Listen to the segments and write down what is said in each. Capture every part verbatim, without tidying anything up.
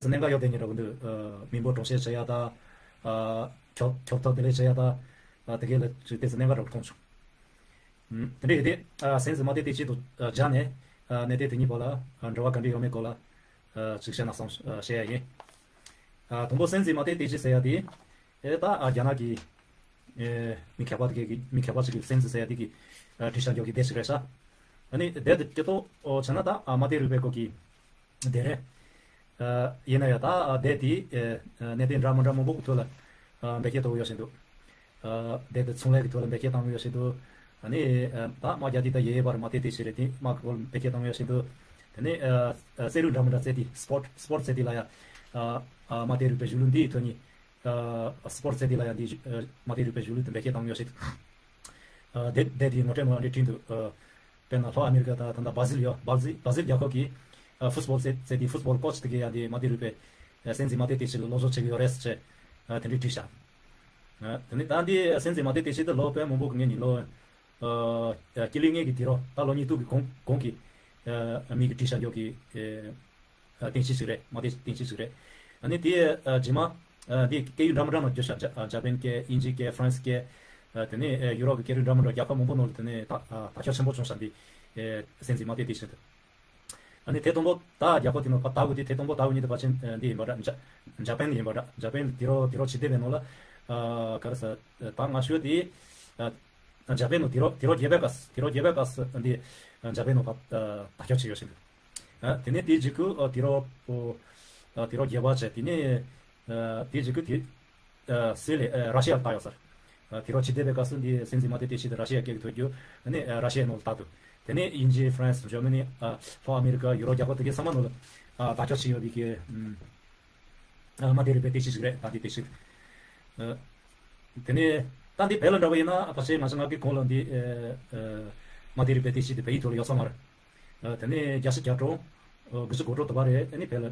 གནད་འགག་ཡོད་དེ་ཉིད་ར་གུན་དུ་མི་འབོར་གྲོང་གསེབ་བྱེད་ཡ་ད་ཁྱོ་ཁྱོ་ཐོག་དེ་ལས་བྱེད་ཡ་ད་དེ་གས་ལ་ཅིག་ཏེ་ཙི་གནད་འགག་ར་མཐོང་བྱུང་། དེ་འདྲ་ཡིན་ཏེ་སེམས་ཟིན་མ་དེ་དེ་ཅིག་ཏུ་སྦྱར་ནས་གནད་དོན་དེ་གཉིས་བར་ལ་འབྲེལ་བ་ག་འདྲ་ཡོད་མེད་སྐོར་ལ་ཅིག་བཤད་ན་བསམ་བཤད་ཡ་ཡིན། དང་པོ་སེམས་ཟིན་མ་དེ་དེ་ཅིག་ཟེར་ཡ་དེ་ཨེ་ད་རྒྱ་ནག་གི་མི་མཁས་པ་དེ་གི་མི་མཁས་པ་ཅིག་གི་སེམས་ཟིན་ཟེར་ཡ་དེ་གི་བྲིས་བཞག་རྒྱུ་གི་སྡེ་ཞིག་རེད་ཤག་ཨ་ནི་སྡེ་དེ་སྐད་ཐོག་བྱས་ན་ད་མ་དེ་རུས་པའི་སྐོར་གི་དེ་རེད། ཡིན་ན་ཡང་ད་སྡེ་དེ་གནད་དོན་འདྲ་མི་འདྲ་མང་པོ་གི་ཐོག་ལ་འབད་བརྩོན་གཏོང་གི་ཡོད་བཞིན་འདུག་སྡེ་དེ་ཚོང་ལས་ཀྱི་ཐོག་ལ་འབད་བརྩོན་གཏོང་གི་ཡོད་བཞིན་འདུག་ཨ་ནི་ད་མ་རྒྱ་དེ་ད་ཡེ་ཡེ་བར་མ་དེ་དེ་ཞིག་རེད། དེ་མ་གོ་འབད་བརྩོན་གཏོང་གི་ཡོད་བཞིན་འདུག་དེ་ནས་རྩེད་རིགས་འདྲ་མི་འདྲ་རྩེད་དེ་སྤོར་སྤོར་རྩེད་དེ་ལ་ཡང་མ་དེ་རུས་པའི་གཞུང་ལུགས་འདིའི་ཐོག་ནས་སྤོར་རྩེད་དེ་ལ་ཡང་འདི་མ་དེ་རུས་པའི་གཞུང་ལུགས་དེ་འབད་བརྩོན་གཏོང་གི་ཡོད་བཞིན་འདུག་སྡེ་སྡེ་དེའི་ངོ་སྤྲོད་ནང་འདི་བྲིས་འདུག་དཔེར་ན་ལྷོ་ཨ་མེ་རི་ཀ་དང་ད་ལྟ་བྷ་ཟིལ་ཡོད། བྷ་ཟིལ་བྷ་ཟིལ་རྒྱལ་ཁབ་ཀྱི་ཨ་ཧྥུ་སི་པོལ་རྩེད་རྩེད་དེ་ཧྥུ་སི་པོལ་ཀོ་ཆི་དེ་གའི་ཡང་དེ་མ་དེ་རུས་པའི་ཨ་སེམས་ཟིན་མ་དེ་དེ་ཞིག་ལ་སློབ་གསོ་བྱེད་ཀྱི་ཡོད་རེད་ཟེར་ཨ་དེ་འདྲའི་བྲིས་ཤག་ཨ་དེ་ནི་ད་འདི་སེམས་ཟིན་མ་དེ་དེ་ཞིག་དེ་ལོ་དཔེ་མང་པོ་གི་སྔོན་ནས་ལོ་ཨ་ཨ་སྐྱེས་ལོས་སྔོན་གྱི་དུས་རབས་ད་ལོ་ཉིས་སྟོང་གི་གོང་གོང་གི་ཨ་མི་གི་བྲིས་ཤག་རྒྱོ་གི་ཨ་ཨ་རྟེན་གཞི་ཞིག་རེད། མ་དེ་རྟེན་གཞི་ཞིག་རེད། ཨ་ནི་དེ་ཨ་རྗེས་མ་ཨ་དེ་སྐད་ཡིག་འདྲ་མི་འདྲ་ནང་བསྒྱུར་ཤག་ཇ་ཨ་ཇ་པན་སྐད། དབྱིན་ཇིའི་སྐད། ཧྥ་རན་སི་སྐད། ཨ་དེ་ནས་ཨ་ཡུ་རོབ་ཀྱི་སྐད་རིགས་འདྲ་མི་འདྲ་རྒྱལ་ཁབ་མང་པོ་ནང་ལ་དེ་ནས་ད་ཨ་དར་ཁྱབ་ཆེན་པོ་བྱུང་ཤག་འདི་ཨ་སེམས་ཟིན་མ་དེ་དེ་བཞིན་དུ། ཨ་ནི་ཐེངས་དང་པོ་ད་རྒྱལ་ཁབ་དེ་ནང་ཕར་དར་དགོས་དེ་ཐེངས་དང་པོ་དར་དགོས་ཉིད་དུ་ཕལ་ཆེར་ཨ་འདི་ཡིན་པ་འདྲ། ཇ་ཇ་པན་ཡིན་པ་འདྲ། ཇ་པན་དེ་རོ་དེ་རོ་ཇི་སྡེ་བའི་ནང་ལ་ཨ་ག་རེ་ཟེར་ད་སྔ་ཤོས་དེ་ཨ་ཇ་པན་ནང་དེ་རོ་དེ་རོ་རྒྱལ་པོའི་སྐབས་སུ་དེ་རོ་རྒྱལ་པོའི་སྐབས་སུ་འདི་ཨ་ཇ་པན་ནང་ཕར་ཨ་དར་ཁྱབ་བྱས་ཡོད་ཟེར་འདུག་ཨ་དེ་ནས་དེའི་རྗེས་ཁུ་ཨ་དེ་རོ་ཨོ་ཨ་དེ་རོ་རྒྱལ་བ་བྱས། དེ་ནས་ཨ་དེའི་རྗེས་ཁུ་དེ་ཨ་སི་ལེ་ཨ་ར་ཤི་ཡར་བཏང་ཡོད་ཟེར། ཨ་དེ་རོ་ཇི་སྡེ་བའི་སྐབས་སུ་འདི་སེམས་ཟིན་མ་དེ་དེ་ཞིག་དེ་ར་ཤི་ཡ་སྐད་ཀྱི་ཐོག་རྒྱུ། ཨ་ནི་ཨ་ར་ཤི་ཡའི་ནང་ལ་བཏང་འདུག་དེ་ནས་དབྱིན་ཇི། ཧྥ་རན་སི། འཇར་མ་ནི། ཨ་ལྷོ་ཨ་མེ་རི་ཀ། ཡུ་རོབ་རྒྱལ་ཁབ་དེ་གའི་ཚང་མ་ནང་ལ་ཨ་དར་ཁྱབ་ཕྱིན་ཡོད་པའི་གི་ཨ་མ་དེ་རུས་པའི་རྟེན་གཞི་ཞིག་རེད། ད་འདི་རྟེན་གཞི། ཨ་དེ་ནས་ད་འདི་བོད་ལ་འདྲ་བ་ཡིན་ན་ཕལ་ཆེར་ང་ཚོ་ང་གི་གོང་ལ་འདི་ཨ་ཨ་མ་དེ་རུས་པའི་རྟེན་གཞི་དེ་བོད་ཡིག་ཐོག་ལ་ཡོད་ས་མ་རེད། ཨ་དེ་ནས་རྒྱལ་སྲས་རྒྱ་གྲོང་ཨ་དགུ་བཅུ་གོ་དྲུག་དུ་བ་རེད། ཨ་ནི་བོད་ལ་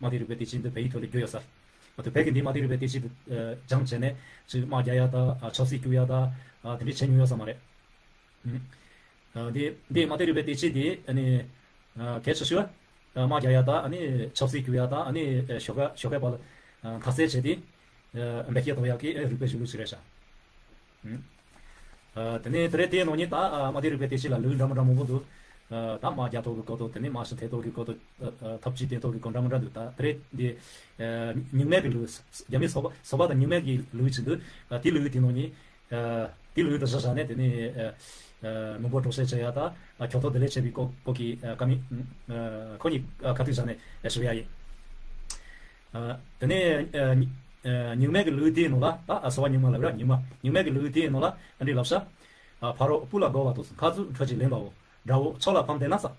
མ་དེ་རུས་པའི་རྟེན་གཞི་འདི་བོད་ཡིག་ཐོག་ལ་བསྒྱུར་ཡོད་ས་རེད། ཨ་དེ་བོད་ཀྱི་འདི་མ་དེ་རུས་པའི་རྟེན་གཞི་འདི་ཨ་སྦྱངས་བྱས་ནས་ཅིག་དམག་རྒྱག་ཡ་ད་ཨ་ཆབ་སྲིད་བསྒྱུར་ཡ་ད་ཨ་དེ་འདྲ་བྱས་མྱོང་ཡོད་ས་མ་རེད། ཨ་འདི་འདི་མ་དེ་རུས་པའི་རྟེན་གཞི་འདི་ཨ་ནི་ཨ་གལ་ཆེ་ཤོས་ཨ་དམག་རྒྱག་ཡ་ད་ཨ་ནི་ཆབ་སྲིད་བསྒྱུར་ཡ་ད་ཨ་ནི་ཨ་ཞོགས་ཀ་ཞོགས་ཀའི་བར་ལ་ཨ་མཐའ་གསལ་བྱས་ཏེ་ཨ་འབད་བརྩོན་གཏོང་ཡག་གི་ཨ་རིག་པའི་གཞུང་ལུགས་ཤིག་རེད་ཤག་ཨ་དེ་ནས་དེ་རེད། དེའི་ནང་ནས་ད་ཨ་མ་དེ་རུས་པའི་རྟེན་གཞི་ལ་ལུགས་འདྲ་མི་འདྲ་མང་པོ་འདུག་ཨ་ད་དམག་རྒྱག་ཐོག་གི་སྐོར་དང་དེ་ནས་དམག་ཞི་འཐེན་ཐོག་གི་སྐོར་དང་ཨ་ཨ་འཐབ་ཇུས་འཐེན་ཐོག་གི་སྐོར་འདྲ་མི་འདྲ་འདུག་ད་དེ་རེད། འདི་ཨ་གཉུག་མའི་གི་ལུགས། རྒྱ་མིའི་སོ་པ་སོ་པ་དང་གཉུག་མའི་གི་ལུགས་ཅིག་འདུག་ཨ་དེ་ལུགས་དེ་ནང་ནས་ཨ་དེ་ལུགས་དེ་གཞི་བཞག་ནས་དེ་ནས་ཨ་ཨ་མི་འབོར་གྲོང་གསེབ་བྱེད་ཡ་ད་ཨ་ཁྱོ་ཐོག་དེ་ལས་བྱེད་པའི་སྐོར་སྐོར་གྱི་ཨ་བཀའ་མོལ་ཨ་ཁོ་གཉིས་ཨ་ཁ་ཐུག་བཞག་ནས་ཞུ་ཡ་ཡིན། ཨ་དེ་ནས་ཨ་ཨ་གཉུག་མའི་གི་ལུགས་དེའི་ནང་ལ་ད་ཨ་སོ་པ་གཉུག་མ་ལབ་ར། གཉུག་མ་གཉུག་མའི་གི་ལུགས་དེའི་ནང་ལ་ཨ་འདི་ལབ་ཤག་ཨ་ཕ་རོལ་སྤུ་ལ་རྒོལ་བ་དང་། ཁ་ཟུག་འཕྲོ་ཅིག་ལེན་པའོ། དགྲ་བོ་ཕྱོགས་ལ་ཕམ་བསྡད་ན་ཟེར།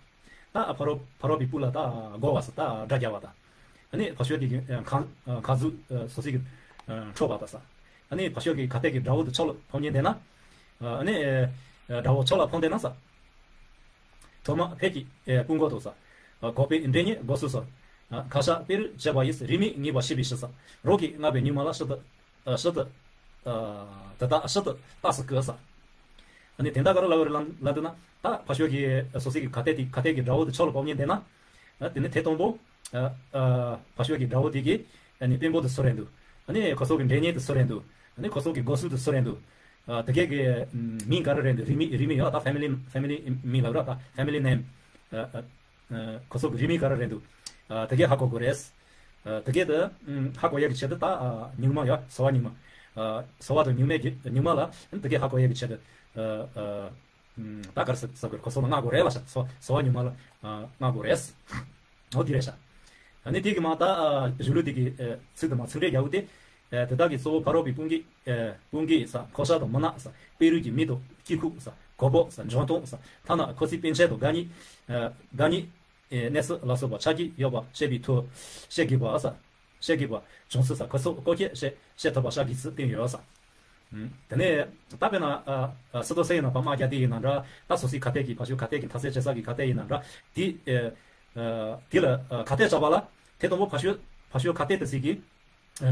ད་ཕ་རོལ་ཕ་རོལ་པའི་སྤུ་ལ་ད་རྒོལ་བ་ཟེར། ད་དགྲ་རྒྱག་པ་ད། ཨ་ནི་ཕ་ཤོད་དེ་གི་ཁ་ཁ་ཟུག་སོ་སོ་གི་འཕྲོག་པ་ད་ཟེར། ཨ་ནི་ཕ་ཤོད་ཀྱི་ཁ་གཏད་ཀྱི་དགྲ་བོ་དེ་ཕྱོགས་ལ་ཕམ་ཉེན་བསྡད་ན། ཨ་ནི་དགྲ་བོ་ཕྱོགས་ལ་ཕམ་བསྡད་ན་ཟེར། ཐོག་མ་ཕས་ཀྱི་དཔུང་གོ་དོ་ས། གོ་པའི་འདྲེ་ཉེ་སྒོ་སུ་སོ། ཁ་ཤགས་པེ་རུ་བྱས་པ་ཡིས། རིས་མེད་ངེས་པ་ཤེས་པའི་ཕྱིར་ས། རོགས་ཀྱིས་བསྔགས་པའི་སྙིགས་མ་ལ་ཕྱིར་དུ། ཕྱིར་དུ། དེ་དག་ཕྱིར་དུ་རྟགས་སུ་བཀོད་ས། ཨ་ནི་དེ་འདྲ་ག་རེ་ལབ་རེད་ལབ་ལབ་འདུག་ན། ད་ཕ་ཤོད་ཀྱི་སོ་སོ་གི་ཁ་གཏད་དེ་ཁ་གཏད་ཀྱི་དགྲ་བོ་དེ་ཕྱོགས་ལ་ཕམ་ཉེན་བསྡད་ན། དེ་ནི་ཐེངས་དང་པོ། ཕ་ཤོད་ཀྱི་དགྲ་བོ་དེ་གི་ཨ་ནི་དཔོན་པོ་དེ་སུ་རེད་འདུག་ཨ་ནི་ཁོ་ཚོ་གི་འདྲེ་ཉེ་དེ་སུ་རེད་འདུག་ཨ་ནི་ཁོ་ཚོ་གི་སྒོ་སུ་དེ་སུ་རེད་འདུག་ཨ་དེ་གས་ཀྱི་མིང་ག་རེ་རེད་འདུག་རིས་མེད་རིས་མེད་ཡོད་ད། ཕེ་མི་ལི་ཕེ་མི་ལི་མིང་ལབ་ར། ད་ཕེ་མི་ལི་ནེམ། ཨ་ཨ་ཁོ་ཚོ་གི་རིས་མེད་ག་རེ་རེད་འདུག་ཨ་དེ་གས་ཧ་གོ་དགོས་རེད། ཨ་དེ་གས་དེ་ཧ་གོ་ཡག་གི་ཆེད་དུ་ད་ཨ་གཉུག་མ་ཡོད། སོ་པ་གཉུག་མ། ཨ་སོ་པ་དང་གཉུག་མའི་གི་གཉུག་མ་ལ་དེ་གས་ཧ་གོ་ཡག་གི་ཆེད་དུ་ཨ་ཨ་ད་ག་རེ་ཟེར་ཟེར་དགོས་རེད། ཁོ་ཚོ་ལ་བསྔགས་དགོས་རེད་ལབ་ཤག་སོ་སོ་པ་གཉུག་མ་ལ་ཨ་བསྔགས་དགོས་རེད། འོ་དེ་རེད་ཤག་ཨ་ནི་དེ་གི་མ་ད་ཨ་གཞུང་ལུགས་དེ་གི་ཨ་ཚིག་དེ་མ་ཚིག་འགྲེལ་རྒྱག་དགོས་ཏེ། ཨ་དེ་དག་གི་གཙོ་བོ་ཕ་རོལ་པའི་དཔུང་གིས་ཨ་དཔུང་གིས་ས་ཁོ་ཤགས་དང་མུ་ནག་ས་དཔེ་རུས་ཀྱི་མི་དང་དཀྱིལ་ཁུག་ས་གོ་པོ་ས་འཇོང་སྟོང་ས་ཐ་ན་ཁོ་ཚོའི་པཎ་ཆེན་དང་དགའ་ཉེ་ཨ་དགའ་ཉེ་ཨ་གནས་ས་ལ་སོགས་པ་ཆ་རྒྱུས་ཡོད་པ་བཤད་པའི་ཐོག་བཤད་དགོས་པ་ས་བཤད་དགོས་པ་བྱུང་སྲིད་ས། ཁོ་ཚོ་ལྐོག་གྱོད་བཤད་བཤད་ཐུབ་པ་བྱ་དགོས་ཚུལ་བསྟན་ཡོད་ས། ཨུམ། དེ་ནས་ད་དཔེར་ན་ཨ་ཨ་སི་ཏུ་སེ་ཡིན་ན་བ་དམག་རྒྱག་དུས་ཡིན་ན་འདྲ། ད་སོ་སོའི་ཁ་གཏད་ཀྱི་ཕ་ཤོད་ཁ་གཏད་ཀྱི་མཐའ་གསལ་བྱེད་ས་གི་ཁ་གཏད་ཡིན་ན་འདྲ། དེ་ཨ་ཨ་དེ་ལ་ཨ་ཁ་གཏད་བཅག་པ་ལ་དེ་དང་པོ་ཕ་ཤོད་ཕ་ཤོད་ཁ་གཏད་དེ་ཚོ་གི་ཨ་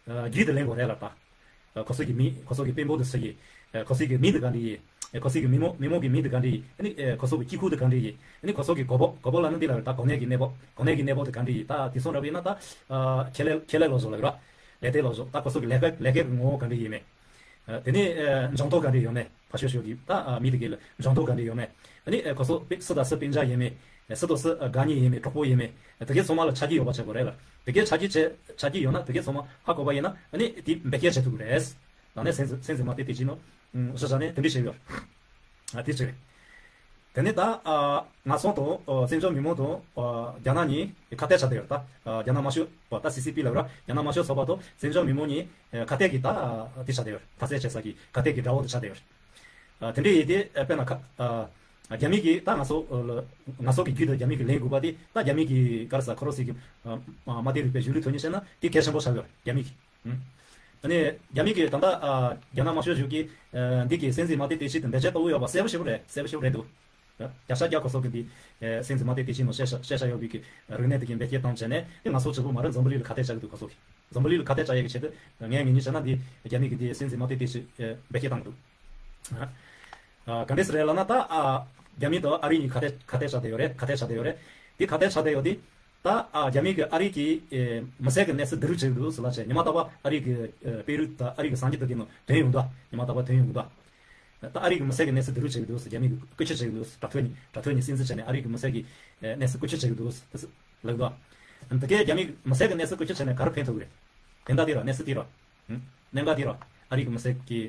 ཨ་རྒྱུད་དེ་ལེན་དགོས་རེད་ལབ་པ། ཨ་ཁོ་ཚོ་གི་མི་ཁོ་ཚོ་གི་དཔོན་པོ་དེ་ཚོ་གི་ ཨེ་གོ་སོག་གི་མིང་དེ་ག་འདྲ་ཡིན། ཨེ་གོ་སོག་གི་མི་མོ་མི་མོ་གི་མིང་དེ་ག་འདྲ་ཡིན། ཨ་ནི་ཨེ་གོ་སོག་གི་དཀྱིལ་འཁོར་དེ་ག་འདྲ་ཡིན། ཨ་ནི་གོ་སོག་གི་གོ་བོ་གོ་བོ་ལ་ནི་འདི་ལ་ད་གོ་གནས་ཀྱི་གནས་བབ་གོ་གནས་ཀྱི་གནས་བབ་དེ་ག་འདྲ་ཡིན། ད་དེ་སོང་ར་བས་ན་ད་ཨ་ཁེ་ལས་ཁེ་ལས་ལོ་ཟོ་ལ་ར་ལས་དེ་ལོ་ཟོ་ད་གོ་སོག་གི་ལས་ཀ་ལས་ཀའི་ངོ་བོ་ག་འདྲ་ཡིན་མེད། ཨ་དེ་ནི་ཨེ་འཇོན་ཐོ་ག་འདྲ་ཡོད་མེད། ཕ་ཤོ་ཤོ་གི་ད་ཨ་མི་དེ་གི་ལ་འཇོན་ཐོ་ག་འདྲ་ཡོད་མེད། ཨ་ནི་ཨེ་གོ་སོག་སུ་དང་སུ་སྤུན་ཀྱག་ཡིན་མེད། ཨེ་སུ་དང་སུ་ཨ་དགའ་ཉེ་ཡིན་མེད། གྲོགས་པོ་ཡིན་མེད། ཨེ་དེ་གའི་ཚང་མ་ལ་ཆ་རྒྱུས་ཡོད་པ་བྱེད་དགོས་རེད་ལ། དེ་གའི་ཆ་རྒྱུས་བྱེད་ཆ་རྒྱུས་ཡོད་ན་དེ་གའི་ཚང་མ་ཧ་གོ་བ་ཡིན་ན་ཨ་ནི་དེ་འབད་བརྩོན་བྱེད་ཐུབ་ཀྱི་རེད། ད་ནས་སེམས་སེམས་ཟིན་མ་དེ་དེ་ཅི་ནོ། ཨུམ་གཞི་བཞག་ནས་དེ་འདྲ་བྱས་ཡོད། ཨ་དེ་ཅི་རེད། དེ་ནས་ད་ཨ་ང་ཚོ་དང་ཨ་བཙན་བྱོལ་མི་མང་དང་ཨ་རྒྱ་ནག་གཉིས་ཁ་གཏད་བྱ་བསྡད་ཡོད། ད་ཨ་རྒྱ་ནག་དམར་ཤོག་པ་ད་སི་སི་པི་ལབ་ར་རྒྱ་ནག་དམར་ཤོག་ཚོགས་པ་དང་བཙན་བྱོལ་མི་མང་གཉིས་ཨ་ཁ་གཏད་ཀྱི་ད་ཨ་དེ་བྱ་བསྡད་ཡོད། ཐ་སལ་བྱེད་ས་གི་ཁ་གཏད་ཀྱི་དགྲ་བོ་དེ་བྱ་བསྡད་ཡོད། ཨ་དེ་འདྲ་ཡིན་དེ་ཨ་དཔེར་ན་ཁ་ཨ་རྒྱ་མི་གིས་ད་ང་ཚོ་ལ་ང་ཚོ་གི་རྒྱུད་དུ་རྒྱ་མི་གིས་ལེན་དགོས་པ་དེ་ད་རྒྱ་མི་གིས་ག་རེ་ཟ་ཁོ་རོ་སི་གི་ཨ་མ་དེ་རིག་པའི་གཞུང་ལུགས་ཐོག་ནས་བཤད་ན་དེ་གལ་ཆེན་པོ་ཆགས་ཡོད་རྒྱ་མི་གིས། ཨ་ནི་རྒྱ་མི་གིས་ད་ལྟ་ཨ་རྒྱ་ནག་དམར་ཤོག་གཞུང་གིས་ཨ་འདི་གི་སྲིད་འཛིན་མ་དེ་དེ་ཤི་དེ་འབད་བརྩོན་བཏང་ཡོད་པ་གསལ་པོ་ཞེ་པོ་རེད། གསལ་པོ་ཞེ་པོ་རེད་འདུག་བརྒྱ་ཆ་བརྒྱ་ཁོ་ཚོ་གི་འདི་ཨ་སྲིད་འཛིན་མ་དེ་དེ་ཤི་ནོ་བཤད་ཤ་བཤད་ཤ་ཡོད་པའི་གི་རིག་གནས་དེ་གི་འབད་བརྩོན་བཏང་བྱས་ནས་དེ་ང་ཚོ་གཅིག་པུ་མ་རེད། འཛམ་བུ་གླིང་ལ་ཁ་གཏད་བཅག་གི་འདུག་ཁོ་ཚོ་གིས། འཛམ་བུ་གླིང་ལ་ཁ་གཏད་བཅག་ཡས་ཀྱི་ཆེད་དུ་ངས་ངེས་ངེས་བྱས་ན་འདི་རྒྱ་མི་གི་འདི་སྲིད་འཛིན་མ་དེ་དེ་ཤི་ཨ་འབད་བརྩོན་བཏང་གི་འདུག་ཨ་ག་འདྲས་རེད་ལབ་ན་ད་ཨ་རྒྱ་མི་དང་ཨ་རི་གཉིས་ཁ་གཏད་ཁ་གཏད་བཅག་བསྡད་ཡོད་རེད། ཁ་གཏད་བཅག་བསྡད་ཡོད་རེད། དེ་ཁ་གཏད་བཅག་བསྡད་ཡོད་དེ། ད་ཨ་རྒྱ་མི་གི་ཨ་རི་གི་ཨེ་མི་སེར་གི་གནས་ཚུལ་བསྡུ་རུབ་བྱེད་ཀྱི་འདུག་ཟེར་ལབ་བྱས་ཉི་མ་རྟག་པར་ཨ་རི་གི་ཨེ་དཔོན་རིགས་དང་ཨ་རི་གི་གསར་འགྱུར་དེ་གི་ནང་ཐོན་ཡོང་གི་འདུག་ཉི་མ་རྟག་པར་ཐོན་ཡོང་གི་འདུག་ད་ཨ་རི་གི་མི་སེར་གི་གནས་ཚུལ་བསྡུ་རུབ་བྱེད་ཀྱི་འདུག་ཟེར། རྒྱ་མི་གི་བཀོལ་སྤྱོད་བྱེད་ཀྱི་འདུག་དྲ་ཐོག་ནས་དྲ་ཐོག་ནས་སྲིད་འཛིན་བྱས་ནས་ཨ་རི་གི་མི་སེར་གི་ཨེ་གནས་ཚུལ་བཀོལ་སྤྱོད་བྱེད་ཀྱི་འདུག་ཟེར་ལབ་འདུག་དེ་གའི་རྒྱ་མི་མི་སེར་གི་གནས་ཚུལ་བཀོལ་སྤྱོད་བྱས་ནས་ག་རེ་ཕན་ཐོགས་ཀྱི་རེད། དེ་འདྲ་དེ་ར་གནས་ཚུལ་དེ་ར། ཨུ། གནད་འགག་དེ་ར། ཨ་རི་གི་མི་སེར་གྱི།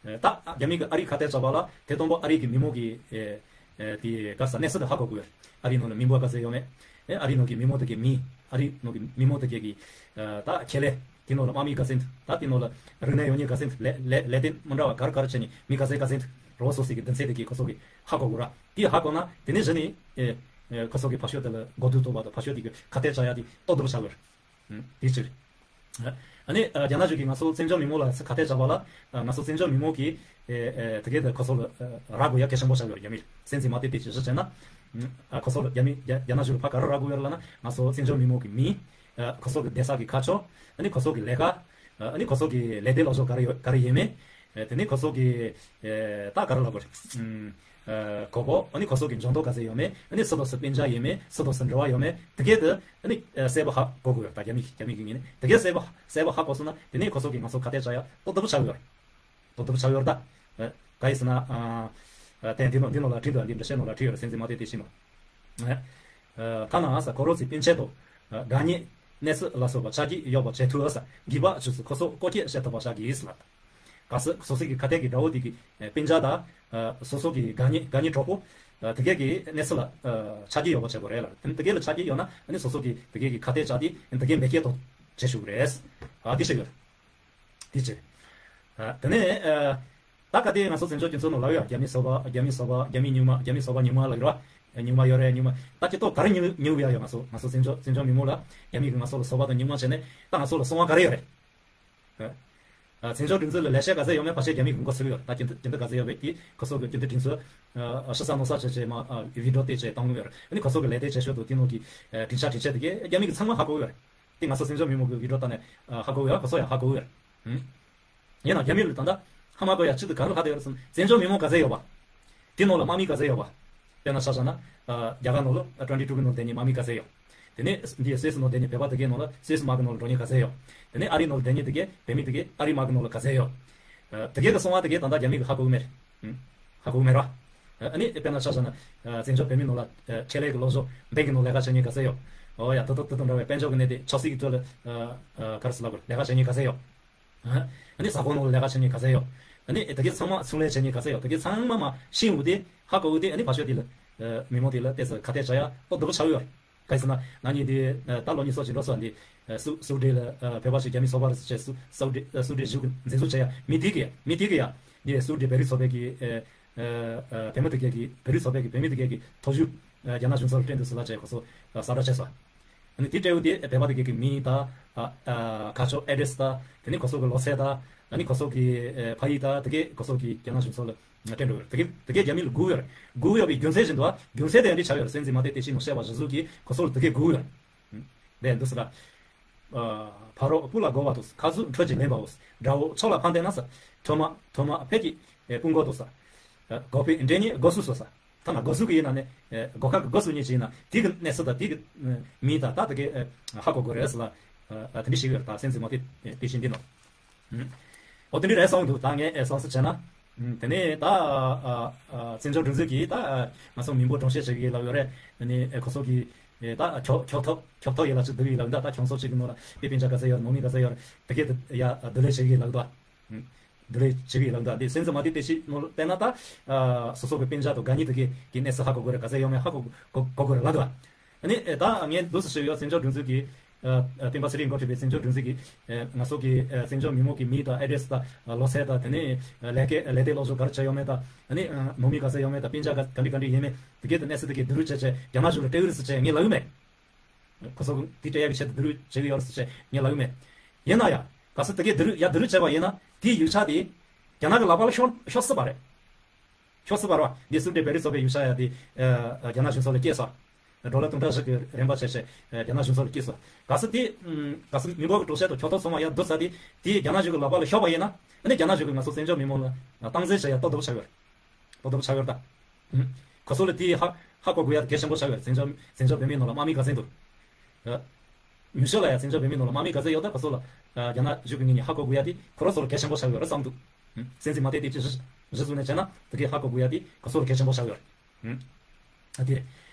ཨེ་ད་རྒྱ་མི་གི་ཨ་རི་ཁ་གཏད་བཅག་པ་ལ་དེ་སྟོན་པ་ཨ་རི་གི་མི་མང་གི། ཨེ་ཨེ་དེ་ག་ས་གནས་ཚུལ་དེ་ཧ་གོ་དགོས་ཡོད། ཨ་རི་ནང་ལ་མི་འབོར་ག་ཚད་ཡོད་མེད། ཨེ་ཨ་རི་ནང་གི་མི་མང་དེ་གའི་མི། ཨ་རི་ནང་གི་མི་མང་དེ་གའི་གི། ཨེ་ད་ཁེ་ལས། དེ་ནང་ལ་དམག་མི་ག་ཚད་འདུག་ད་དེ་ནང་ལ་རིག་གནས་ཡོད་མཁན་ག་ཚད་འདུག་ལས་ལས་ལས་དོན་མི་འདྲ་བ་ག་རེ་ག་རེ་བྱས་ནས་མི་ག་ཚད་ག་ཚད་འདུག་རོ་སོ་སི་གི་བདུན་ཚད་དེ་གའི་ཁོ་ཚོ་གི་ཧ་གོ་དགོས་ར། དེ་ཧ་གོ་ན་དེ་ནས་གཞི་ནས། ཨེ་ཨེ་ཁོ་ཚོ་གི་ཕ་ཤོད་དེ་ལ་གོ་བསྡུར་ཐོག་པ་དང་ཕ་ཤོད་དེ་གི་ཁ་གཏད་བཅག་ཡ་དེ་ཏོག་ཏོག་བྱ་དགོས་ར། ཨུ། དེ་ཕྱིར། ཨ་ནི་ཨ་རྒྱ་ནག་གཞུང་གིས་ང་ཚོ་བཙན་བྱོལ་མི་མང་ལ་ཁ་གཏད་བཅག་པ་ལ་ཨ་ང་ཚོ་བཙན་བྱོལ་མི་མང་གིས་ཨེ་ཨེ་དེ་གའི་དེ་ཁོ་ཚོ་ལ་ཨ་རག་དགོས་ཡ་གལ་ཆེན་པོ་ཆགས་ཡོད་རེད། རྒྱ་མིར་སྲིད་འཛིན་མ་དེ་དེ་ཅི་ཞིག་བྱས་ན། ཨ་ཁོ་ཚོ་ལ་རྒྱ་མི་རྒྱ་རྒྱ་ནག་གཞུང་ལ་ཕར་ག་རེ་རག་དགོས་ཡོད་རེད་ལབ་ན་ང་ཚོ་བཙན་བྱོལ་མི་མང་གི་མིང་། ཨ་ཁོ་ཚོ་གི་བསྡད་ས་གི་ཁ་ཕྱོགས། ཨ་ནི་ཁོ་ཚོ་གི་ལས་ཀ་ཨ་ནི་ཁོ་ཚོ་གི་ལས་དོན་ལག་བཟོ་ག་རེ་ཡོད་ག་རེ་ཡིན་མིན། ཨ་དེ་ནི་ཁོ་ཚོ་གི་ཨེ་ད་ག་རེ་ལབ་དགོས་རེད། ཨུམ། ཨ་གོ་བོ། ཨ་ནི་ཁོ་ཚོ་གི་འཇོན་ཐོ་ག་ཚད་ཡོད་མེད། ཨ་ནི་སུ་དང་སུ་སྤུན་ཀྱག་ཡིན་མིན། སུ་དང་སུ་འབྲེལ་བ་ཡོད་མེད། དེ་གས་དེ་ཨ་ནི་ཨ་གསལ་པོ་ཧ་གོ་དགོས་ཡོད། ད་རྒྱ་མི་རྒྱ་མི་གི་ངོས་ནས་དེ་གས་གསལ་པོ་གསལ་པོ་ཧ་གོ་སོང་ན་དེ་ནས་ཁོ་ཚོ་གིས་ང་ཚོ་ཁ་གཏད་བཅག་ཡ་ཏོག་ཏོག་ཆགས་ཡོད་རེད། ཏོག་ཏོག་ཆགས་ཡོད་རེད་ད། ཨ་ག་ཡིན་ཟེར་ན་ཨ་ཨ་དེ་འདི་ནོ་འདི་ནོ་ལ་བྲིས་འདུག་འདི་འདྲ་བཤད་ནོ་ལ་བྲིས་ཡོད་རེད། སྲིད་འཛིན་མ་དེ་དེ་ཤི་ནོ། ཨ་ཐ་ན་ས་ཁོ་རོ་ཚི་སྤུན་མཆེད་དོ། ཨ་དགའ་ཉེ་གནས་ཚུལ་ལ་སོགས་པ་ཆ་རྒྱུས་ཡོད་པ་བྱེད་ཐུབ་ས་གི་པ་ཆུ་ཚོད་ཁོ་ཚོ་ལྐོག་གྱེས་བྱེད་ཐུབ་པ་བྱ་གིས་ལ། ག་ས་སོ་སོ་གི་ཁ་གཏད་ཀྱི་དགྲ་བོ་དེ་གི་ཨེ་སྤུན་ཀྱག་དང་། ཨ་སོ་སོ་གི་དགའ་ཉེ་དགའ་ཉེ་གྲོགས་པོ། ཨ་དེ་གས་ཀྱི་གནས་ཚུལ་ལ་ཨ་ཆ་རྒྱུས་ཡོད་པ་བྱེད་དགོས་རེད་ལ། དེ་དེ་གས་ལ་ཆ་རྒྱུས་ཡོད་ན་ཨ་ནི་སོ་སོ་གི་དེ་གས་ཀྱི་ཁ་གཏད་བཅག་དེ་དེ་གས་མེ་སྐྱེས་ཐོག་བྱེད་ཤུགས་རེད། ཨ་དེ་ཞིག་ཡོད། དེ་ཅི། ཨ་དེ་ནས་ཨ་ད་ག་དེ་ང་ཚོ་བཙན་བྱོལ་སྤྱི་ཚོགས་ནང་ལ་ཡོད་རྒྱ་མི་སོ་པ་རྒྱ་མི་སོ་པ་རྒྱ་མི་རྙིང་མ་རྒྱ་མི་སོ་པ་རྙིང་མ་ལ་ཡོད་ར། རྙིང་མ་ཡོད་རེད། རྙིང་མ་ད་ཅི་ཏོག་ག་རེ་རྙིང་རྙིང་ཡ་ཡོད། ང་ཚོ་ང་ཚོ་བཙན་བྱོལ་བཙན་བྱོལ་མི་མང་ལ་རྒྱ་མི་གི་ང་ཚོ་ལ་སོ་པ་དང་རྙིང་མ་བྱས་ནས་ད་ང་ཚོ་ལ་སོང་བ་ག་རེ་ཡོད་རེད། ཨ་བཙན་བྱོལ་སྒྲིག་འཛུགས་ལ་ལས་བྱེད་ག་ཚད་ཡོད་མེད་ཕལ་ཆེར་རྒྱ་མི་གི་མགོ་ཚུད་ཡོད། ད་ཅི་འདི་ཅི་འདི་ག་ཚད་ཡོད་པས་དེ་ཁོ་ཚོ་གི་ཅི་འདི་སྒྲིག་འཛུགས་ཨ་ཧྲི་ས་ནོ་ས་བྱས་བྱས་མ་ཨ་བི་ཌིའོ་བལྟས་བྱས་བཏང་གི་ཡོད་རེད། ཨ་ནི་ཁོ་ཚོ་གི་ལས་དེ་བྱེད་ཤོག་དང་དེ་ནང་གི་ཨ་སྒྲིག་ཆ་སྒྲིག་ཆས་དེ་གས་རྒྱ་མི་གི་ཚང་མ་ཧ་གོ་གི་ཡོད་རེད། དེ་ང་ཚོ་བཙན་བྱོལ་མི་མང་གི་བི་ཌིའོ་ལྟ་ནས་ཨ་ཧ་གོ་གི་ཡོད། ཁོ་ཚོ་ཡང་ཧ་གོ་གི་ཡོད་རེད། ཨུམ། ཡིན་ནའང་རྒྱ་མི་ལ་ད་ལྟ་ཧ་མ་གོ་ཡ་གཅིག་ཏུ་ག་རེ་ཧ་བསྡད་ཡོད་རེད་ཟེར་ན་བཙན་བྱོལ་མི་མང་ག་ཚད་ཡོད་པ། དེ་ནང་ལ་དམག་མི་ག་ཚད་ཡོད་པ། དཔེར་ན་ཆ་བཞག་ན་ཨ་རྒྱ་གར་ནང་ལ་ཨ་ཊུ་ཝེན་ཊི་ཊུ་གི་ནང་ལ་བསྡད་མཁན་དམག་མི་ག་ཚད་ཡོད། དེ་ནས་འདི་སུད་སི་ནང་བསྡད་མཁན་བོད་པ་དེ་གའི་ནང་ལ་སུད་སི་དམག་གི་ནང་ལ་འགྲོ་མཁན་ག་ཚད་ཡོད། དེ་ནས་ཨ་རི་ནང་ལ་བསྡད་མཁན་དེ་གའི་བོད་མི་དེ་གའི་ཨ་རི་དམག་གི་ནང་ལ་ག་ཚད་ཡོད། ཨ་དེ་གའི་གི་སོང་བ་དེ་གའི་ད་ལྟ་རྒྱ་མི་གི་ཧ་གོ་གི་མེད། ཧ་གོ་གི་མེད་ར། ཨ་ནི་དཔེར་ན་ཆ་བཞག་ན་ཨ་བཙན་བྱོལ་བོད་མི་ནང་ལ་ཨ་ཆེད་ལས་ཀྱི་ལོ་ཟོ་འབེང་གི་ནང་ལས་ཀ་བྱེད་མཁན་ག་ཚད་ཡོད། ཨོ་ཡ་ད་ད་ད་དང་འདྲ་བའི་དཔལ་འབྱོར་གྱི་གནས་དེ་ཆབ་སྲིད་ཀྱི་ཐོག་ལ་ཨ་ཨ་ག་རེ་ཟེར་ལབ་དགོས་རེད། ལས་ཀ་བྱེད་མཁན་ག་ཚད་ཡོད། ཨ་ནི་ས་ཁོངས་ནང་ལ་ལས་ཀ་བྱེད་མཁན་ག་ཚད་ཡོད། ཨ་ནི་དེ་གའི་ཚང་མ་ཚུར་ལེན་བྱེད་མཁན་ག་ཚད་ཡོད། དེ་གའི་ཚང་མ་མ་ཤེས་འུ་དེ་ཧ་གོ་འུ་དེ་ཨ་ནི་ཕ་ཤོད་དེ་ལ་ཨ་མི་མང་དེ་ལ་ཏོག་ཙམ་ཁ་གཏད་བཅག་ཡ་ཏོག་ཏོག་ཆགས་ཡོད། ག་ཟེར་ན་ང་གཉིས་དེ་ཨ་ད་ལོ་གཉིས་སོགས་ཀྱི་འགྲོ་སོང་འདི་ཨ་སུ་སུའུ་ཌི་ལ་ཨ་བོད་པ་ཞིག་རྒྱ་མི་སོ་པ་རེད་ཟེར་བྱས་སུ་སུའུ་ཌི་ཨ་སུའུ་ཌི་གཞུང་གི་མཛད་གཙོ་བྱས་ཡ་མི་དེ་གི་མི་དེ་གི་ཡ་འདི་སུའུ་ཌི་བོད་རིགས་ཚོགས་པའི་གི་ཨ་ཨ་ཨ་བོད་མི་དེ་གའི་གི་བོད་རིགས་ཚོགས་པའི་གི་བོད་མི་དེ་གའི་གི་ཐོ་གཞུང་ཨ་རྒྱ་ནག་གཞུང་ཚོ་ལ་སྤྲད་འདུག་ཟེར་ལབ་བྱས་ཁོ་ཚོ་ཨ་གསལ་བསྒྲགས་བྱས་སོང་། ཨ་ནི་དེ་སྤྲད་འུ་དེ་བོད་པ་དེ་གའི་གི་མིང་དང་ཨ་ཨ་ཁ་ཕྱོགས་ཨེ་ཌི་རེ་སི་དང་དེ་ནི་ཁོ་ཚོ་གི་ལོ་ཚད་དང་ཨ་ནི་ཁོ་ཚོ་གི་ཨ་ཕ་ཡུལ་དང་དེ་གའི་ཁོ་ཚོ་གི་རྒྱ་ནག་གཞུང་ཚོ་ལ་སྤྲད་འགྲོ་གི་རེད། དེ་གའི་དེ་གའི་རྒྱ་མི་ལ་སྒུག་ཡོད་རེད། སྒུག་ཡོད་པའི་རྒྱུ་མཚན་ཞིག་འདུག་རྒྱུ་མཚན་དེ་ཡང་འདི་ཆགས་ཡོད་རེད། སྲིད་འཛིན་མ་དེ་དེ་ཕྱིན་ནོ་བཤད་པ་གཞི་བཟུང་གིས་ཁོ་ཚོ་ལ་དེ་གའི་སྒུག་ཡོད་རེད། དེ་འདུག་ཟེར་ལ། ཕ་རོལ་སྤུ་ལ་རྒོལ་བ་དང་ཁ་ཟུག་འཕྲོད་ཅིང་ལེན་པའོ། དགྲ་བོ་ཕྱོགས་ལ་ཕམ་བསྟན་ན་ཟེར། ཁྲོས་མ་ཁྲོས་མ་ཕད་ཀྱིས་ ཨེ་སྤུ་མགོ་དོ་ས། ཨེ་སྒོ་ཕི་འདྲེ་ནི་སྒོ་སུ་སོ་ས། ཐ་ན་སྒོ་སུ་གི་ཡིན་ན་ནི་ཨེ་སྒོ་ཁ་གི་སྒོ་སུ་ཉིད་ཅིག་ཡིན་ན་དེ་གི་གནས་ཚུལ་དང་དེ་གི་མི་དང་ད་དེ་གི་ཨེ་ཧ་གོ་དགོས་རེད་ཟེར་ལ། ཨ་དེ་འདྲ་ཞིག་ཡོད་རེད། ད་སེམས་ཙམ་མ་དེ་དེ་བཞིན་འདི་ནོ། ཨོ་དེ་འདྲ་རེད་བསམ་འདུག་ད་ངས་ཨེ་བསམ་ཚུལ་བྱས་ན། དེ་ནས་ད་ཨ་ཨ་བཙན་བྱོལ་སྒྲིག་འཛུགས་ཀྱིས་ད་ང་ཚོ་མི་འབོར་གྲོང་གཤེར་བྱེད་ཀྱི་ལབ་ཡོད་རེད། དེ་ནས་ཨེ་ཁོ་ཚོ་གིས་ཨེ་ད་ཁྱོ་ཁྱོ་ཐོ་ཁྱོ་ཐོ་ཡེ་ལ་ཅིག་འདུག་ཡིན་ལབ་ད། ད་ཁྱོ་ཚོ་གཅིག་གི་ནང་ལ་དེ་སྤུན་ཆ་ག་ཚོད་ཡོད། ནང་མི་ག་ཚོད་ཡོད། དེ་གས་ཡ་བསྡུ་ལེན་བྱེད་ཀྱི་ལབ་ད། བསྡུ་ལེན་བྱེད་ཀྱི་ལབ་ད། འདི་སེམས་ཙམ་མ་དེ་དེ་ཕྱི་ནང་ལ་བལྟས་ན་ད་སོ་སོ་གི་སྤུན་ཆ་དང་དགའ་ཉེ་དེ་གས་ཀྱི་གནས་ཚུལ་ཧ་གོ་དགོས་རེད། ག་ཚོད་ཡོད་མེད་ཧ་གོ་གོ་གོ་དགོས་རེད་ལབ་ད། ཨ་ནི་ཨེ་ད་ངས་འདུག་སེ་ཞུས་ཡོད། བཙན་བྱོལ་སྒྲིག་འཛུགས་ཀྱི་ཨ་ཨ་སྤེན་པ་ཚེ་རིང་འགོ་ཁྲིད་པའི་བཙན་བྱོལ་སྒྲིག་འཛུགས་ཀྱིས་ཨ་ང་ཚོ་གི་ཨ་བཙན་བྱོལ་མི་མང་གི་མིང་དང་ཨེ་ཌི་རེ་སི་དང་ཨ་ལོ་ཚད་དང་། དེ་ནས་ཨ་ལས་ཀའི་ལས་སྡེ་སློབ་གསོ་ག་རེ་བྱས་ཡོད་མེད་དང་། ཨ་ནི་ཨ་ནང་མི་ག་ཚོད་ཡོད་མེད་དང་། སྤུན་ཆ་ག་ག་འདྲ་ག་འདྲ་ཡིན་མེད་དེ་གས་དང་གནས་ཚུལ་དེ་གས་བསྡུ་རུབ་བྱས་བྱས་རྒྱ་ནག་གཞུང་ལ་སྤྲད་ཀྱི་རེད་ཟེར་བྱས་ངས་ལབ་ཡོད་མེད། ཁོ་ཚོ་གིས་དེ་སྤྲད་ཡག་གི་ཆེད་དུ་བསྡུ་རུབ་བྱེད་ཀྱི་ཡོད་རེད་ཟེར་བྱས་ངས་ལབ་ཡོད་མེད། ཡིན་ན་ཡང་གལ་སྲིད་དེ་གས་བསྡུ་རུབ་ཡ་བསྡུ་རུབ་བྱས་པ་ཡིན་ན་དེའི་ཡིག་ཆ་དེ་རྒྱ་ནག་གི་ལག་པ་ལ་ཤོར་ཤོར་སྲིད་པ་རེད། ཤོག་སི་བར་བ་འདི་སུ་འདྲེ་བེ་རི་ཚོགས་པའི་ཡིག་ཆ་ཡ་དེ་ཨ་རྒྱ་ནག་གཞུང་ཚབ་ལ་སྐྱེལ་སོང་། ཌོ་ལར་དུང་ཕྲག་བཞི་གི་རིན་པ་བྱས་བྱས་རྒྱ་ནག་གཞུང་ཚབ་ལ་སྐྱེལ་སོང་། གལ་སྲིད་དེ་གལ་སྲིད་མི་འབོར་གྱི་གྲོང་གཤེར་དང་ཁྱོ་ཐོ་ཚང་མ་ཡར་བསྡུ་ཚར་དུས་དེ་རྒྱ་ནག་གཞུང་གི་ལག་པ་ལ་ཤོར་བ་ཡིན་ན། ཨ་ནི་རྒྱ་ནག་གཞུང་གིས་ང་ཚོ་བཙན་བྱོལ་མི་མང་ལ་སྟངས་འཛིན་བྱེད་ཡ་ཏོག་ཏོག་ཆགས་ཡོད་རེད། ཏོག་ཏོག་ཆགས་ཡོད་རེད་ད། ཁོ་ཚོ་ལ་དེ་ཧ་ཧ་གོ་དགོས་ཡ་གལ་ཆེན་པོ་ཆགས་ཡོད་རེད། བཙན་བྱོལ་བཙན་བྱོལ་བོད་མིའི་ནང་ལ་དམག་མི་ག་ཚད་འདུག་ཨ། ཉུང་ཤོས་ལ་ཡང་བཙན་བྱོལ་བོད་མིའི་ནང་ལ་དམག་མི་ག་ཚད་ཡོད་ད་ཁོ་ཚོ་ལ་ཨ་རྒྱ་ནག་གཞུང་གི་ངོས་ནས་ཧ་གོ་དགོས་ཡ་དེ་ཁོ་རང་ཚོ་ལ་གལ་ཆེན་པོ་ཆགས་ཡོད་རེད་བསམ་འདུག་ཨ། སེམས་ཙམ་མ་དེ་དེ་ཅི་གཞི་གཞི་བཟུང་ནས་བྱས་ན་དེ་གས་ཧ་གོ་དགོས་ཡ་དེ་ཁོ་ཚོ་ལ་གལ་ཆེན་པོ་ཆགས་ཡོད་རེད། ཨ་དེ་རེད།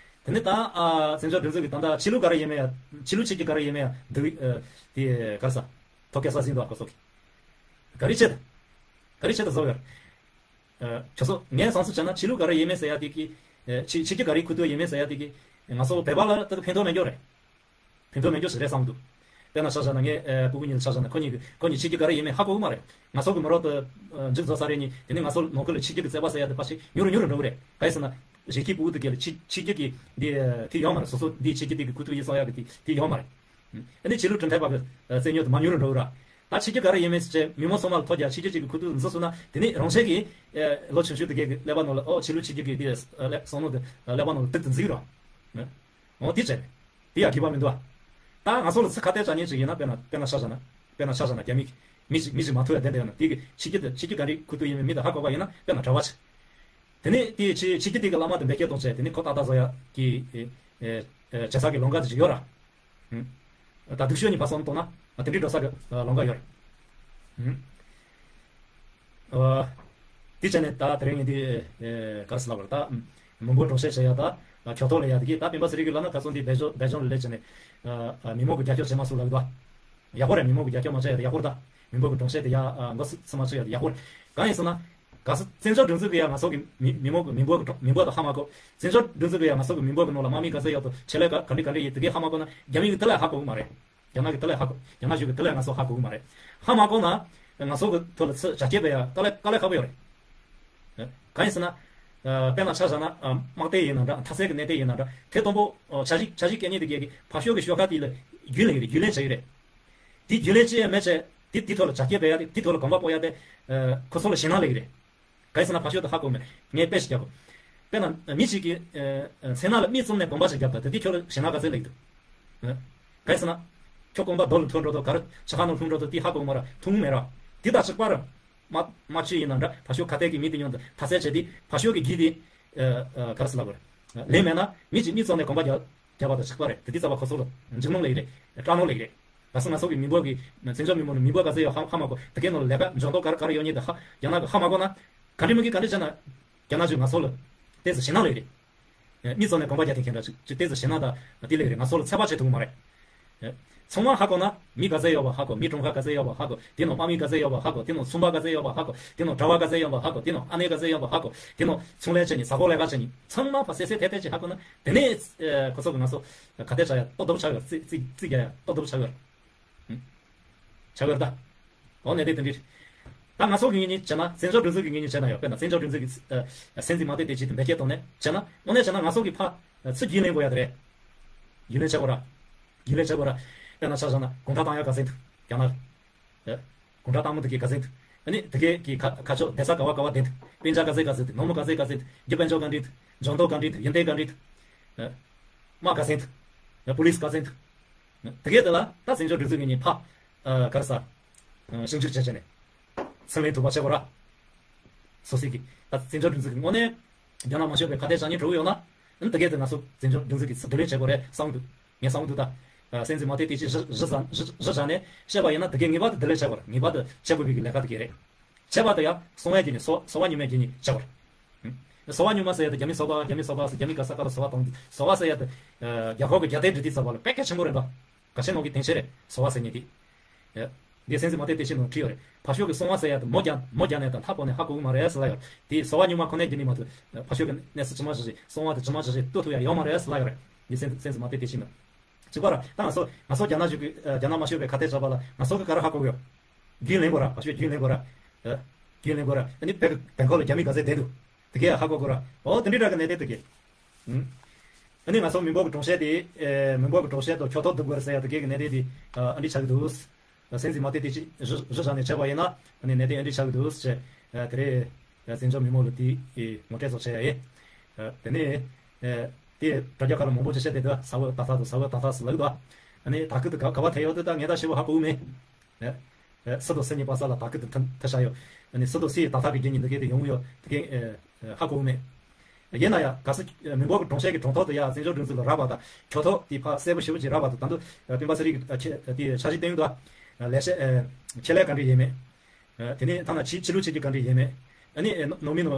དེ་ནས་ད་ཨ་བཙན་བྱོལ་སྒྲིག་འཛུགས་ཀྱི་ད་ལྟ་ཆོས་ལུགས་ག་རེ་ཡིན་མིན་ཡ། ཆོས་ལུགས་ཆིག་སྒྲིལ་ག་རེ་ཡིན་མིན་ཡ་འདུག་ཨ་དེ་ག་རེ་ཟ། ཐོ་ཀ་ས་ཟིན་འདུག་ཨ་ཁོ་ཚོ་གིས། ག་རེ་བྱེད། ག་རེ་བྱེད་ད་བཟོ་ཡོད་རེད། ཨ་ཁྱོད་ཚོ་ངས་བསམ་ཚུལ་བྱས་ན་ཆོས་ལུགས་ག་རེ་ཡིན་མིན་ཟེར་ཡ་དེ་གི་ཨ་ཆོས་ཆོས་བརྒྱུད་ག་རེ་ཁུ་ཐུག་ཡིན་མིན་ཟེར་ཡ་དེ་གི་ང་ཚོ་བོད་པ་ལ་ད་ཕན་ཐོགས་མེད་རྒྱུ་རེད། ཕན་ཐོགས་མེད་རྒྱུ་ཞིག་རེད་བསམ་འདུག་དཔེར་ན་ཆ་བཞག་ན་ངས་ཨ་སྤུ་གུ་གཉིས་ལ་ཆ་བཞག་ན་ཁོ་གཉིས་ཀྱི་ཁོ་གཉིས་ཆོས་བརྒྱུད་ག་རེ་ཡིན་མིན་ཧ་གོ་གི་མ་རེད། ང་ཚོ་གི་མི་རབས་དེ་མཇུག་རྫོགས་ས་རེད་ནི། དེ་ནི་ང་ཚོ་ནང་ཁུལ་ལ་ཆོས་བརྒྱུད་ཀྱི་བརྩེ་བ་ཟེར་ཡ་དེ་ཕར་ཞིག་ཉུང་རུ་ཉུང་རུ་འགྲོ་གི་རེད། ག་ཡིན་ཟེར་ན་གཞིས་ཀྱི་སྤུ་གུ་དེ་གས་ལ་ཆོས་ཆོས་བརྒྱུད་ཀྱི་འདི་ཨ་དེ་ཡོད་མ་རེད། སོ་སོ་འདི་ཆོས་བརྒྱུད་དེ་གི་ཁུ་ཐུག་ཡིན་བསམ་ཡ་གི་དེ་དེ་ཡོད་མ་རེད། ཨ་ནི་ཆོས་ལུགས་གྲུབ་མཐའ་བར་གྱི་ཨ་བརྩེ་ཉོག་དེ་མར་ཉུང་རུ་འགྲོ་གི་རེད། ད་ཆོས་བརྒྱུད་ག་རེ་ཡིན་མིན་ཟེར་བྱས་མི་མང་ཚང་མ་ལ་ཐོ་རྒྱག་ཆོས་བརྒྱུད་གཅིག་གི་ཁུ་ཐུག་འཛིན་སོང་ན་དེ་ནི་རང་བཞིན་གྱིས་ཨ་ལོ་ཆུང་ཆུང་དེ་གས་ཀྱི་ཀླད་པ་ནང་ལ་ཨོ་ཆོས་ལུགས་ཆོས་བརྒྱུད་ཀྱི་དེ་ཨ་ཀླད་བསམ་བློ་དེ་ཨ་ཀླད་པ་ནང་ལ་ཏིག་ཏིག་འཛུལ་གི་རེད། ཨ། འོ་དེ་བྱས་རེད། དེ་ཡང་དགོས་པ་མི་འདུག་ཨ། ད་ང་ཚོ་ལ་ཚིག་ཁ་གཏད་གཅོག་མཁན་ཅིག་ཡིན་ན། དཔེར་ན་དཔེར་ན་ཆ་བཞག་ན་དཔེར་ན་ཆ་བཞག་ན་རྒྱ་མི་གི་མི་ཞིག་མི་ཞིག་མ་ཐུག་ཡ་བསྡད་བསྡད་ཡོད་ན་དེ་གི་ཆོས་བརྒྱུད་དེ་ཆོས་བརྒྱུད་ག་རེ་ཁུ་ཐུག་ཡིན་མིན་མི་དེ་ཧ་གོ་བ་ཡིན་ན་དཔེར་ན་གྲྭ་པ་ཅིག་དེ་ནས་དེ་ཆོས་ཆོས་བརྒྱུད་དེ་གི་བླ་མ་དེ་འབོད་སྐུལ་གཏོང་བྱས་དེ་ནས་ཁོ་ཏག་ཏག་བཟོ་ཡ་གི་ཨེ་ཨེ་བྱེད་ས་གི་ལམ་ཁ་དེ་ཅིག་ཡོད་ར། ཨུམ། ད་སྡུག་ཤོས་ནི་ཕར་སོང་གཏོང་ན་ཨ་དེ་འདྲའི་འགྲོ་ས་གི་ལམ་ཁ་ཡོད་ར། ཨུམ། ཨ། དེ་བྱས་ནས་ད་དེ་རིང་ངས་འདི་ཨེ་ག་རེ་ཟེར་ལབ་དགོས་རེད། ད་མི་འབོར་གྲོང་གཤེར་བྱེད་ཡ་ད་ཁྱོ་ཐོ་ལ་ཡ་དེ་གི་ད་སྤེན་པ་ཚེ་རིང་གི་ལབ་ན་ཁ་སང་འདི་སྦེལ་ཇོ་སྦེལ་ཇོམ་ལ་སླེབས་བྱས་ནས་ཨ་མི་མང་གི་རྒྱབ་སྐྱོར་བྱེད་མ་སོང་ལབ་གི་འདུག་ཡག་པོ་རེད། མི་མང་གི་རྒྱབ་སྐྱོར་མ་བྱས་ཡ་ཡག་པོ་རེད། ད་མི་འབོར་གི་གྲོང་གཤེར་དེ་ཡ་མགོ་ཚུགས་མ་ཚུགས་ཡ་དེ་ཡག་པོ་རེད། གང་ཡིན་ཟེར་ན་གལ་སྲིད་བཙན་བྱོལ་སྒྲིག་འཛུགས་གི་ཡ་ང་ཚོ་གི་མི་མི་མང་གི་མི་འབོར་གི་གྲོང་མི་འབོར་དང་ཧ་མ་གོ། བཙན་བྱོལ་སྒྲིག་འཛུགས་གི་ཡ་ང་ཚོ་གི་མི་འབོར་གི་ནང་ལ་དམག་མི་ག་ཚད་ཡོད་དང་ཆེད་ལས་ག་ག་འདྲ་ག་འདྲ་ཡིན་དེ་གས་ཧ་མ་གོ་ན་རྒྱ་མི་གི་དེ་ལས་ཧ་གོ་གི་མ་རེད། རྒྱ་ནག་གི་དེ་ལས་ཧ་གོ། རྒྱ་ནག་གཞུང་གི་དེ་ལས་ང་ཚོ་ཧ་གོ་གི་མ་རེད། ཧ་མ་གོ་ན་ང་ཚོ་གི་ཐོག་ལ་ཚུར་རྒྱ་སྐྱེད་པ་ཡ་དཀའ་ལས་དཀའ་ལས་ཁག་པོ་ཡོད་རེད། གང་ཡིན་ཟེར་ན། དཔེར་ན་ཆ་བཞག་ན་དམག་དེ་ཡིན་ན་འདྲ། མཐའ་ཚད་ཀྱི་གནས་དེ་ཡིན་ན་འདྲ། དེ་དང་པོ་འཆར་གཞི་འཆར་གཞི་བཀལ་མཁན་དེ་གས་ཀྱི་ཕར་ཕྱོགས་ཀྱི་ཤོག་ཁག་དེ་ལ་རྒྱུས་ལེན་གྱི་རེད། རྒྱུས་ལེན་བྱེད་ཀྱི་རེད། དེ་རྒྱུས་ལེན་བྱེད་ཡ་མེད་བྱས་དེ་དེ་ཐོག་ལ་རྒྱ་སྐྱེད་འབད་ཡ་དེ་དེ་ཐོག་ལ་གོམ་པ་སྤོ་ཡ་དེ་ཁོ་ཚོ་ལ་ཞེད་སྣང་སླེབས་ཀྱི་རེད། གང་ཡིན་ཟེར་ན་ཕར་ཕྱོགས་དེ་ཧ་གོ་མེད། ངས་དཔེ་ཞིག་རྒྱབ་གོ། དཔེར་ན་མི་གཅིག་གིས་མཚན་ནག་ལ་མིག་བཙུམ་ནས་གོམ་པ་ཞིག་རྒྱབ་ད་དེ་དུས་ཁྱོད་ལ་ཞེད་སྣང་ག་ཚད་སླེབས་འདུག་གང་ཡིན་ཟེར་ན། ཁྱོད་གོམ་པ་རྡོ་ལ་ཐུག་འགྲོ་དང་ག་རེ་ཆ་ཁ་ནང་ལྷུང་འགྲོ་དང་དེ་ཧ་གོ་མ་ར་ཐུག་མེད་ར། དེ་དང་གཅིག་པ་ར། དམག་དམག་སྤྱི་ཡིན་ན་འདྲ། ཕར་ཕྱོགས་ཁ་གཏད་ཀྱི་མི་དེ་ཉུང་དུ་མཐའ་ཚད་བྱས་ཏེ་ཕར་ཕྱོགས་ཀྱི་གི་དེ་ཨ་ཨ་ག་རེ་ཟེར་ལབ་དགོས་རེད། ལན་མེད་ན་མི་གཅིག་མིག་བཙུམ་ནས་གོམ་པ་རྒྱག་རྒྱག་པ་དང་གཅིག་པ་རེད། དེ་དུས་ཙམ་པ་ཁོ་ཚོ་ལ་འཇིགས་སྣང་སླེབས་ཀྱི་རེད། སྐྲག་སྣང་སླེབས་ཀྱི་རེད། གལ་སྲིད་ང་ཚོ་གི་མི་འབོར་གི་བཙན་བྱོལ་མི་འབོར་ནི་མི་འབོར་ག་ཚད་ཡོད་ཧ་ཧ་མ་གོ། དེ་གའི་ནང་ལ་ལས་ཀ་འཇོན་ཐང་ག་རེ་ག་རེ་ཡོད་མེད་དེ་ཧ་རྒྱ་ནག་གི་ཧ་མ་གོ་ན། ག་འདྲ་མི་གི་ག་འདྲ་བྱས་ན་རྒྱ་ནག་གཞུང་ང་ཚོ་ལ་ཏོག་ཙམ་ཞེད་སྣང་སླེབས་ཀྱི་རེད། མིག་བཙུམ་ནས་གོམ་པ་རྒྱག་མཁན་འདྲ་ཅིག་ཅིག་ཏོག་ཙམ་ཞེད་སྣང་དང་དེ་སླེབས་ཀྱི་རེད། ང་ཚོ་ལ་ཚོད་དཔག་བྱེད་ཐུབ་ཀྱི་མ་རེད། ཚང་མ་ཧ་གོ་ན་མི་ག་ཚད་ཡོད་པ་ཧ་གོ། མི་གྲངས་ཀ་ག་ཚད་ཡོད་པ་ཧ་གོ། དེ་ནང་དམག་མི་ག་ཚད་ཡོད་པ་ཧ་གོ། དེ་ནང་ཚོང་པ་ག་ཚད་ཡོད་པ་ཧ་གོ། དེ་ནང་གྲྭ་པ་ག་ཚད་ཡོད་པ་ཧ་གོ། དེ་ནང་ཨ་ནེ་ག་ཚད་ཡོད་པ་ཧ་གོ། དེ་ནང་ཚོང་ལས་བྱེད་མཁན་ཟ་ཁང་ལས་ཀ་བྱེད་མཁན་ཚང་མ་ཕར་གསལ་གསལ་ཐད་ཐད་ཅིག་ཧ་གོ་ན། དེ་ནས་ཁོ་ཚོ་གི་ང་ཚོ་ག་ཏེ་བྱ་ཡ་ཏོག་ཏོག་བྱ་ཡོད། རྩིས་རྩིས་རྩིས་རྒྱག་ཡ་ཏོག་ཏོག་བྱ་ཡོད། ཆགས་ཡོད་རེད་ད། འོ་ནས་དེ་དེ་འདྲ། ད་ང་ཚོ་གི་ངོས་ནས་བྱས་ན། བཙན་བྱོལ་སྒྲིག་འཛུགས་ཀྱི་ངོས་ནས་བྱས་ན་ཡང་། དཔེར་ན་བཙན་བྱོལ་སྒྲིག་འཛུགས་ཀྱི་ཨ་སྲིད་འཛིན་མ་དེ་དེ་བྱེད་དུ་འབད་སྐྱེད་གཏོང་ནས་བྱས་ན། དངོས་གནས་བྱས་ན་ང་ཚོ་གི་ཕ་ཚུར་རྒྱུས་ལེན་དགོས་ཡ་དེ་རེད། རྒྱུས་ལེན་བྱེད་དགོས་ར། རྒྱུས་ལེན་བྱེད་དགོས་ར། དཔེར་ན་ཆ་བཞག་ན་དགུང་གྲངས་བཏང་ཡ་ག་ཚད་འདུག་རྒྱ་ནག་ལ། ཨ། དགུང་གྲངས་བཏང་མི་དེ་གའི་ག་ཚད་འདུག་ཨ་ནི་དེ་གའི་གི་ཁ་ཁ་ཕྱོགས་བསྡད་ས་ག་བ་ག་བ་བསྡད་འདུག་སྤུན་ཆ་ག་ཚད་ག་ཚད་འདུག་ནང་མི་ག་ཚད་ག་ཚད་འདུག་རྒྱུ་དཔལ་འབྱོར་ག་འདྲ་འདུག་འཇོན་ཐང་ག་འདྲ་འདུག་ཡོན་ཏན་ག་འདྲ་འདུག་ཨ། དམག་ག་ཚད་འདུག་ཨ། པུ་ལིས་ག་ཚད་འདུག་དེ་གས་དེ་ལ་ད་བཙན་བྱོལ་སྒྲིག་འཛུགས་ཀྱི་ངོས་ནས་ཕར་ཨ་ག་རེ་ཟ། ཨ་ཞིབ་འཇུག་བྱས་བྱས་ནས་ཚུར་ལེན་ཐུབ་པ་བྱེད་དགོས་ར། སོ་སོའི་གི་ད་བཙན་བྱོལ་སྒྲིག་འཛུགས་ཀྱི་ངོས་ནས་རྒྱ་ནག་མ་ཤོར་བའི་ཁ་གཏད་བཅག་ཉེན་འགྲོ་གི་ཡོད་ན། ཨ་ནི་ད་གལ་ཏེ་ང་ཚོ་བཙན་བྱོལ་སྒྲིག་འཛུགས་ཀྱི་ཚུར་བསྡུ་ལེན་བྱེད་དགོས་རེད་བསམ་འདུག་ངས་བསམ་གི་འདུག་ད། སྲིད་འཛིན་མ་ཏེ་ཏེ་ཅི་གཞི་གཞི་བཞག་གཞི་གཞི་བཞག་ནས་བཤད་པ་ཡིན་ན། ད་གལ་ངེས་པར་དུ་བསྡུ་ལེན་བྱེད་དགོས་རེད། ངེས་པར་དུ་བྱེད་དགོས་པའི་གི་ལས་ཀ་དེ་གལ་རེད། བྱས་པ་དེ་ཡང་སོ་བ་བརྒྱུད་ནས་སོ་སོ་བ་རྙིང་མའི་བརྒྱུད་ནས་བྱེད་པར། སོ་བ་རྙིང་མ་ཟེར་ཡ་དེ་རྒྱ་མི་སོ་པ། རྒྱ་མི་སོ་པ་ཟེར་རྒྱ་མི་ག་ས་ག་ལ་སོ་བ་གཏོང་། སོ་བ་ཟེར་ཡ་དེ་རྒྱ་ཧོར་གྱི་རྒྱལ་དར་སྒྲིག་དུས་ཙམ་པ་ལ་དཔེ་གལ་ཆེན་པོ་རེད་པ། གལ་ཆེན་ནོ་གི་དེང་ཕྱིན་རེད། སོ་བ་ཟེར་མཁན་དེ། འདི་སྲིད་འཛིན་མ་ཏེ་ཏེ་ཅི་ནང་བྲིས་ཡོད་རེད། བ་ཤོ་གི་སོ་བ་ཟེར་ཡ་དེ་མོ་རྒྱག་མོ་རྒྱག་ནས་དང་ལྷ་ཕོག་ནས་ཧ་གོ་གི་མ་རེད་ཟེར་ལབ་ཡོད་རེད། དེ་སོ་བ་རྙིང་མ་ཁོ་ནས་རྒྱུན་ནས་མ་ཐུབ། བ་ཤོ་གི་གནས་ཚུལ་ཇི་མ་ཇི་བཞིན་སོ་བ་དེ་ཇི་མ་ཇི་བཞིན་ལྟོས་ཐུབ་ཡ་ཡོད་མ་རེད་ཟེར་ལབ་ཡོད་རེད། འདི་སྲིད་སྲིད་འཛིན་མ་ཏེ་ཏེ་ཅི་ནང་གཅིག་པ་ར། ད་ང་ཚོ་ང་ཚོ་རྒྱ་ནག་གཞུང་གིས་རྒྱ་ནག་མ་ཤོར་བའི་ཁ་གཏད་བཅག་པ་ལ་ང་ཚོ་གི་ག་རེ་ཧ་གོ་གི་ཡོད། རྒྱུན་ལེན་དགོས་ར། བ་ཤོ་རྒྱུན་ལེན་དགོས་ར། རྒྱུན་ལེན་དགོས་ར། ཨ་ནི་བེ་བེང་ཀོག་ལ་རྒྱ་མི་ག་ཚད་བསྡད་འདུག་དེ་གས་ཧ་གོ་དགོས་ར། ཨོ་དེ་འདྲའི་འདྲ་གི་གནས་བརྟན་དེ་གས། ཨ་ནི་ང་ཚོ་མི་འབོར་གྱི་གྲོང་གསེབ་དེ་མི་འབོར་གྱི་གྲོང་གསེབ་དང་ཁྱོད་ཐོག་འདུག་དགོས་ར་ཟེར་ཡ་དེ་གས་ཀྱི་གནས་བརྟན་དེ་ཨ་འདྲ་ཆགས་ཀྱི་འདུག་སྲིད་འཛིན་མ་ཏེ་ཏེ་ཅི་གཞི་གཞི་བཞག་ནས་བྱས་པ་ཡིན་ན་ཨ་ནི་གནད་དོན་ཨ་འདྲ་ཆགས་ཀྱི་འདུག་ཟེར། དེ་རེད། བཙན་བྱོལ་མི་མང་ལ་དེ་ངོ་སྤྲོད་ཚོ་བྱས་ཡ་ཡིན། དེ་ནས་དེ་དྲ་རྒྱ་ཁག་ལ་མང་པོ་ཅིག་བཤད་བསྡད་འདུག་ས་འོག་ཏག་ཏག་དང་ས་འོག་ཏག་ཏག་ཟེར་ལབ་འདུག་ཨ་ནི་ད་སྐུ་དུ་ག་ག་བ་ཐེ་ཡོད་དུ་ད་ངས་ད་ཞེ་པོ་ཧ་གོ་གི་མེད། སུ་དང་སུ་གཉིས་པ་ས་ལ་ད་སྐུ་དུ་ཐ་ཐ་ཤ་ཡོད། ཨ་ནི་སུ་དང་སུ་ཡི་ཏག་ཏག་གི་རྒྱུ་ཉིད་འདི་གས་དེ་ཡོང་གི་ཡོད་དེ་གས་ཧ་གོ་གི་མེད། ཡིན་ན་ཡང་གལ་སྲིད་མི་འབོར་གྱི་གྲོང་གསེབ་ཀྱི་གྲོང་ཐོག་ཏུ་ཡ་བཙན་བྱོལ་སྒྲིག་འཛུགས་ལ་རག་པ་དང་ཁྱོད་ཐོག་དེ་ཕ་གསལ་པོ་ཞེ་པོ་ཅིག་རག་པ་དང་ད་དུང་སྤེན་པ་ཚེ་རིང་གི་ཆེ་དེ་འཆར་གཞི་བཏིང་འདུག་ལས་བྱེད་ཆེད་ལས་ག་འདྲ་ཡིན་མེད། དེ་ནས་ཐ་ན་ཕྱི་ཕྱི་ལུགས་བྱེད་རྒྱུ་ག་འདྲ་ཡིན་མེད། ཨ་ནི་ནང་མི་ནང་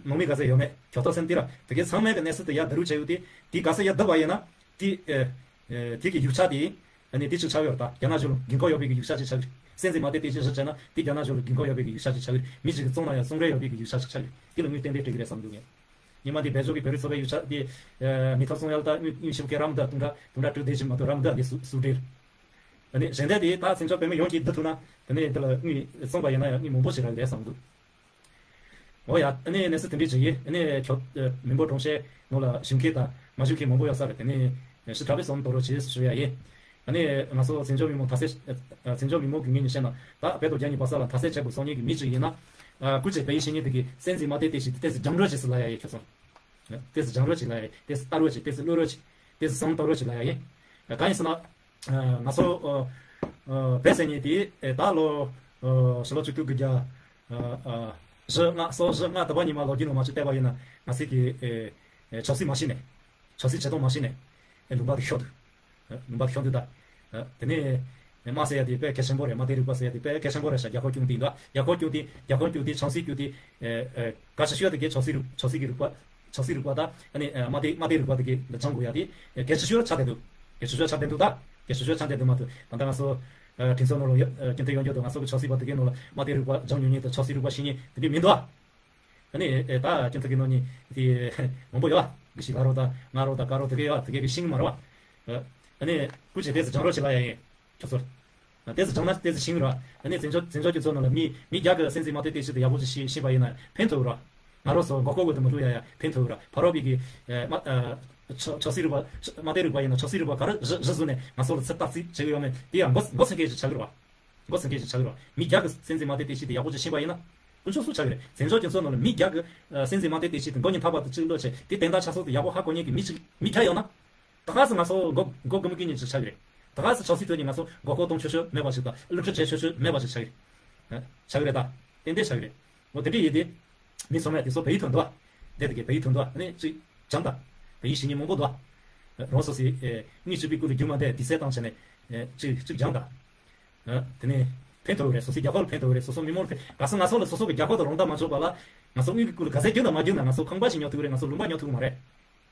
ནང་མི་ག་ཚད་ཡོད་མེད། ཁྱོད་ཐོག་སེམས་དེ་ར་དེ་གས་ཚང་མའི་གི་གནས་ཚུལ་དེ་ཡ་བསྡུ་རུབ་བྱས་ཡོད་དེ་དེ་ག་ས་ཡ་བསྡུ་བ་ཡིན་ན་དེ་དེ་གི་ཡིག་ཆ་དེ་ཨ་ནི་དེ་ཅིག་ཆགས་ཡོད་རེད། ད་རྒྱ་ནག་གཞུང་ལ་འགན་ཁུར་ཡོད་པའི་གི་ཡིག་ཆ་ཅིག་ཆགས་ཀྱི་རེད། སྲིད་འཛིན་མ་ཏེ་ཏེ་ཅི་ཞིག་བྱས་ན་དེ་རྒྱ་ནག་གཞུང་ལ་འགན་ཁུར་ཡོད་པའི་གི་ཡིག་ཆ་ཅིག་ཆགས་ཀྱི་རེད། མི་ཞིག་གི་བཙོང་ན་ཡང་བཙོང་རེས་ཡོད་པའི་གི་ཡིག་ཆ་ཅིག་ཆགས་ཀྱི་རེད། དེ་ལ་ངས་ཏན་ཏན་འགྲིག་གི་རེད་བསམ་འདུག་ངས། ཉི་མ་འདི་བལ་ཚོགས་ཀྱི་བོད་རིགས་ཚོགས་པའི་ཡིག་ཆ་དེ་མི་ཐོབ་སོང་ཡ་ལ་ད་དངུལ་དངུལ་ཞིབ་ཀའི་རམ་ད་དུང་འདྲ་དུང་འདྲ་སྤྲོད་བདེ་ཞིག་མ་གཏོགས་རམ་ད་འདི་སུ་སུ་སྤྲད། ཨ་ནི་གཞན་དེ་དེ་ད་བཙན་བྱོལ་བོད་མི་ཡོངས་ཀྱིས་བསྡུ་ཐུབ་ན་དེ་ནས་དེ་ལ་དངུལ་བཙོང་པ་ཡིན་ན་ཡང་དངུལ་མང་པོ་ཞིག་རག་གི་རེད་བསམ་འདུག་འོ་ཡ། ཨ་ནི་གནས་ཚུལ་དེ་འདྲས་ཅིག་ཡིན། ཨ་ནི་ཁྱོད་མི་འབོར་གྲོང་གསེབ་ནང་ལ་བཞུགས་མཁན་དང་མ་བཞུགས་མཁན་མང་པོ་ཡོད་ས་རེད། དེ་ནས་ཞེ་དྲག་པོའི་བསམ་དོ་རོགས་བྱེད་ཞུ་ཡ་ཡིན། ཨ་ནི་ང་ཚོ་བཙན་བྱོལ་མི་མང་ཐ་སེ་བཙན་བྱོལ་མི་མང་གི་ངོས་ནས་བཤད་ན་ད་བོད་དང་རྒྱ་གཉིས་པ་ས་ལ་ཐ་སེ་བྱེད་དགོས་བསམ་མཁན་གྱི་མི་ཅིག་ཡིན་ན། སྐུ་མཁྱེན་བོད་ཡིག་ཤེས་མཁན་དེ་གིས་སྲིད་འཛིན་མ་ཏེ་ཏེ་ཞིག་དེ་ཏོག་ཙམ་རྒྱང་བསྒྲགས་བྱེད་ཟེར་ལབ་ཡ་ཡིན་ཁྱོད་ཚོ། ཏོག་ཙམ་རྒྱང་བསྒྲགས་བྱེད་ལབ་ཡ་ཡིན། ཏོག་ཙམ་ལྟ་རོགས་བྱེད། ཏོག་ཙམ་བློ་རོགས་བྱེད། ཏོག་ཙམ་བསམ་བློ་གཏོང་རོགས་བྱེད་ལབ་ཡ་ཡིན། གང་ཡིན་ཟེར་ན། ང་ཚོ་བོད་ཟེར་མཁན་དེ་ད་ལོ་ཕྱི་ལོ་ཆིག་སྟོང་དགུ་བརྒྱ་བཞི་ལྔ་སོ་བཞི་ལྔ་དུ་བ་ཉི་མ་ལོ་རྒྱུས་ནང་མ་ཅིག་བལྟས་པ་ཡིན་ན་ང་ཚོ་གི་ཆབ་སྲིད་མ་ཤེས་ནས་ཆབ་སྲིད་བྱེད་སྟངས་མ་ཤེས་ནས་ལུང་པ་དེ་ཤོར་འདུག་ལུང་པ་དེ་ཤོར་འདུག་ད་དེ་ནས་དམག་ཟེར་ཡ་དེ་དཔེ་གལ་ཆེན་པོ་རེད། དམག་དོན་རིག་པ་ཟེར་ཡ་དེ་དཔེ་གལ་ཆེན་པོ་རེད་ཤག་རྒྱ་ཁོག་སྐྱོང་དེ་འདུག་རྒྱ་ཁོག་སྐྱོང་དེ་རྒྱ་ཁོག་སྐྱོང་དེ་ཆབ་སྲིད་སྐྱོང་དེ་ག་ཆེ་ཤོས་དེ་གའི་ཆབ་སྲིད་རིག་ཆབ་སྲིད་ཀྱི་རིག་པ། ཆབ་སྲིད་རིག་པ་དང་ཨ་ནི་དམག་དོན་དམག་དོན་རིག་པ་དེ་གའི་འདི་སྦྱང་དགོས་ཡ་དེ་གལ་ཆེ་ཤོས་ཆགས་བསྡད་འདུག་གལ་ཆེ་ཤོས་ཆགས་བསྡད་འདུག་ད་གལ་ཆེ་ཤོས་ཆགས་བསྡད་འདུག་མ་གཏོགས་ད་ལྟ་ང་ཚོ་གྲོས་ཚོགས་ནང་ལ་ཡོད་སྤྱི་འཐུས་ཡོང་རྒྱུ་དང་ང་ཚོ་གི་ཆབ་སྲིད་པ་དེ་གའི་ནང་ལ་དམག་དོན་རིག་པ་སྦྱང་མྱོང་མཁན་དང་ཆབ་སྲིད་རིག་པ་ཤེས་མཁན་དེ་འདྲ་མི་འདུག་ཨ་ནི་ད་སྤྱི་འཐུས་ཀྱི་ནང་ནས་དེ་མང་པོ་ཡོད། དགེ་བཤེས་ལྷ་རོགས་དང་ང་རོགས་དང་ཀ་རོགས་དེ་གའི་ཡོད། དེ་གའི་གི་ཤེས་ཀྱི་མ་རེད་བ། ཨ་ནི་སྐུ་མཁྱེན་དེ་ཚོ་སྦྱང་རོགས་བྱེད་ལབ་ཡ་ཡིན། ཁྱོད་ཚོར། དེ་ཚོ་སྦྱངས་ན་དེ་ཚོ་ཤེས་ཀྱི་རེད། ཨ་ནི་བཙན་བྱོལ་བཙན་བྱོལ་སྤྱི་ཚོགས་ནང་ལ་མི་མི་རྒྱ་གི་སྲིད་འཛིན་མ་ཏེ་ཏེ་ཞིག་ཏུ་ཡག་པོ་ཅིག་ཤེས་ཤེས་པ་ཡིན་ན་ཕན་ཐོགས་རེད། ང་རང་ཚོ་མགོ་སྐོར་དགོས་དུ་མི་འདུག་ཡ་ཡ་ཕན་ཐོགས་རེད། ཕ་རོལ་པོའི་གི་ཨ་མ་ཨ་ཆབ་ཆབ་སྲིད་རིག་པ་མ་ཏེ་རིག་པ་ཡིན་ན་ཆབ་སྲིད་རིག་པ་ག་རེ་གཞི་གཞི་བཟུང་ནས་ང་ཚོ་ལ་ཚིག་ཐག་གཅོད་བྱེད་ཀྱི་ཡོད་མེད་དེ་ཡང་མགོ་མགོ་ཚོས་མཁན་ཞིག་ཆགས་ཀྱི་རེད། མགོ་ཚོས་མཁན་ཞིག་ཆགས་ཀྱི་རེད། མི་རྒྱ་གི་སྲིད་འཛིན་མ་ཏེ་ཏེ་ཞིག་ཏུ་ཡག་པོ་ཅིག་ཤེས་པ་ཡིན་ན་དཀོན་མཆོག་སུ་ཆགས་ཀྱི་རེད། བཙན་བྱོལ་སྤྱི་ཚོགས་ནང་ལ་མི་རྒྱ་གི་ཨ་སྲིད་འཛིན་མ་ཏེ་ཏེ་ཞིག་ཏུ་མགོ་གཉིས་ཐག་པ་དུ་གཅིག་ལོག་བྱས་དེ་དོན་དག་ཆ་ཚང་དུ་ཡག་པོ་ཧ་གོ་མཁན་གྱི་མི་ཅིག་མི་རྒྱ་ཡོད་ན། ད་ག་སེ་ང་ཚོ་མགོ་མགོ་སྒུར་མི་སྐྱིད་ཉིད་ཅིག་ཆགས་ཀྱི་རེད། ད་ག་སེ་ཆབ་སྲིད་ཐོག་ནས་ང་ཚོ་མགོ་སྐོར་གཏོང་ཆོག་ཆོག་མེད་པ་ཞིག་དང་བསླུ་བྲིད་བྱེད་ཆོག་ཆོག་མེད་པ་ཞིག་ཆགས་ཀྱི་རེད། ཨ་ཆགས་ཀྱི་རེད་ད། ཏན་ཏན་ཆགས་ཀྱི་རེད། འོ་དེ་འདྲ་ཡིན་དུས། མི་ཚང་མས་དེ་ཚོ་བོད་ཡིག་ཐོན་འདུག་བ། དེ་དེ་གའི་བོད་ཡིག་ཐོན་འདུག་བ། ཨ་ནི་ཅིག་སྦྱངས་དང་། བོད་ཡིག་ཤེས་མཁན་མང་པོ་འདུག་བ། རང་སོ་སོའི་ཨེ་དངུལ་ཕྱུག་པའི་སྐུ་ལ་རྒྱུ་མ་བསྡད་དུས་ཚོད་བཏང་བྱས་ནས་ཨེ་ཅིག་ཅིག་སྦྱངས་དང་། ཨ་དེ་ནས་ཕན་ཐོགས་རེད། སོ་སོའི་རྒྱལ་ཁབ་ལ་ཕན་ཐོགས་རེད། སོ་སོ་མི་མང་ལ་ཕན། ག་སེ་ང་ཚོ་ལ་སོ་སོ་གི་རྒྱལ་ཁབ་དང་རང་བདག་མ་བྱུང་བ་ལ། ང་ཚོ་དངུལ་གྱི་སྐུ་ལ་ག་ཚད་རྒྱུ་དང་མ་རྒྱུ་ན་ང་ཚོ་ཁང་པ་ཞིག་ཉོ་ཐུབ་ཀྱི་རེད། ང་ཚོ་ལུང་པ་ཉོ་ཐུབ་ཀྱི་མ་རེད།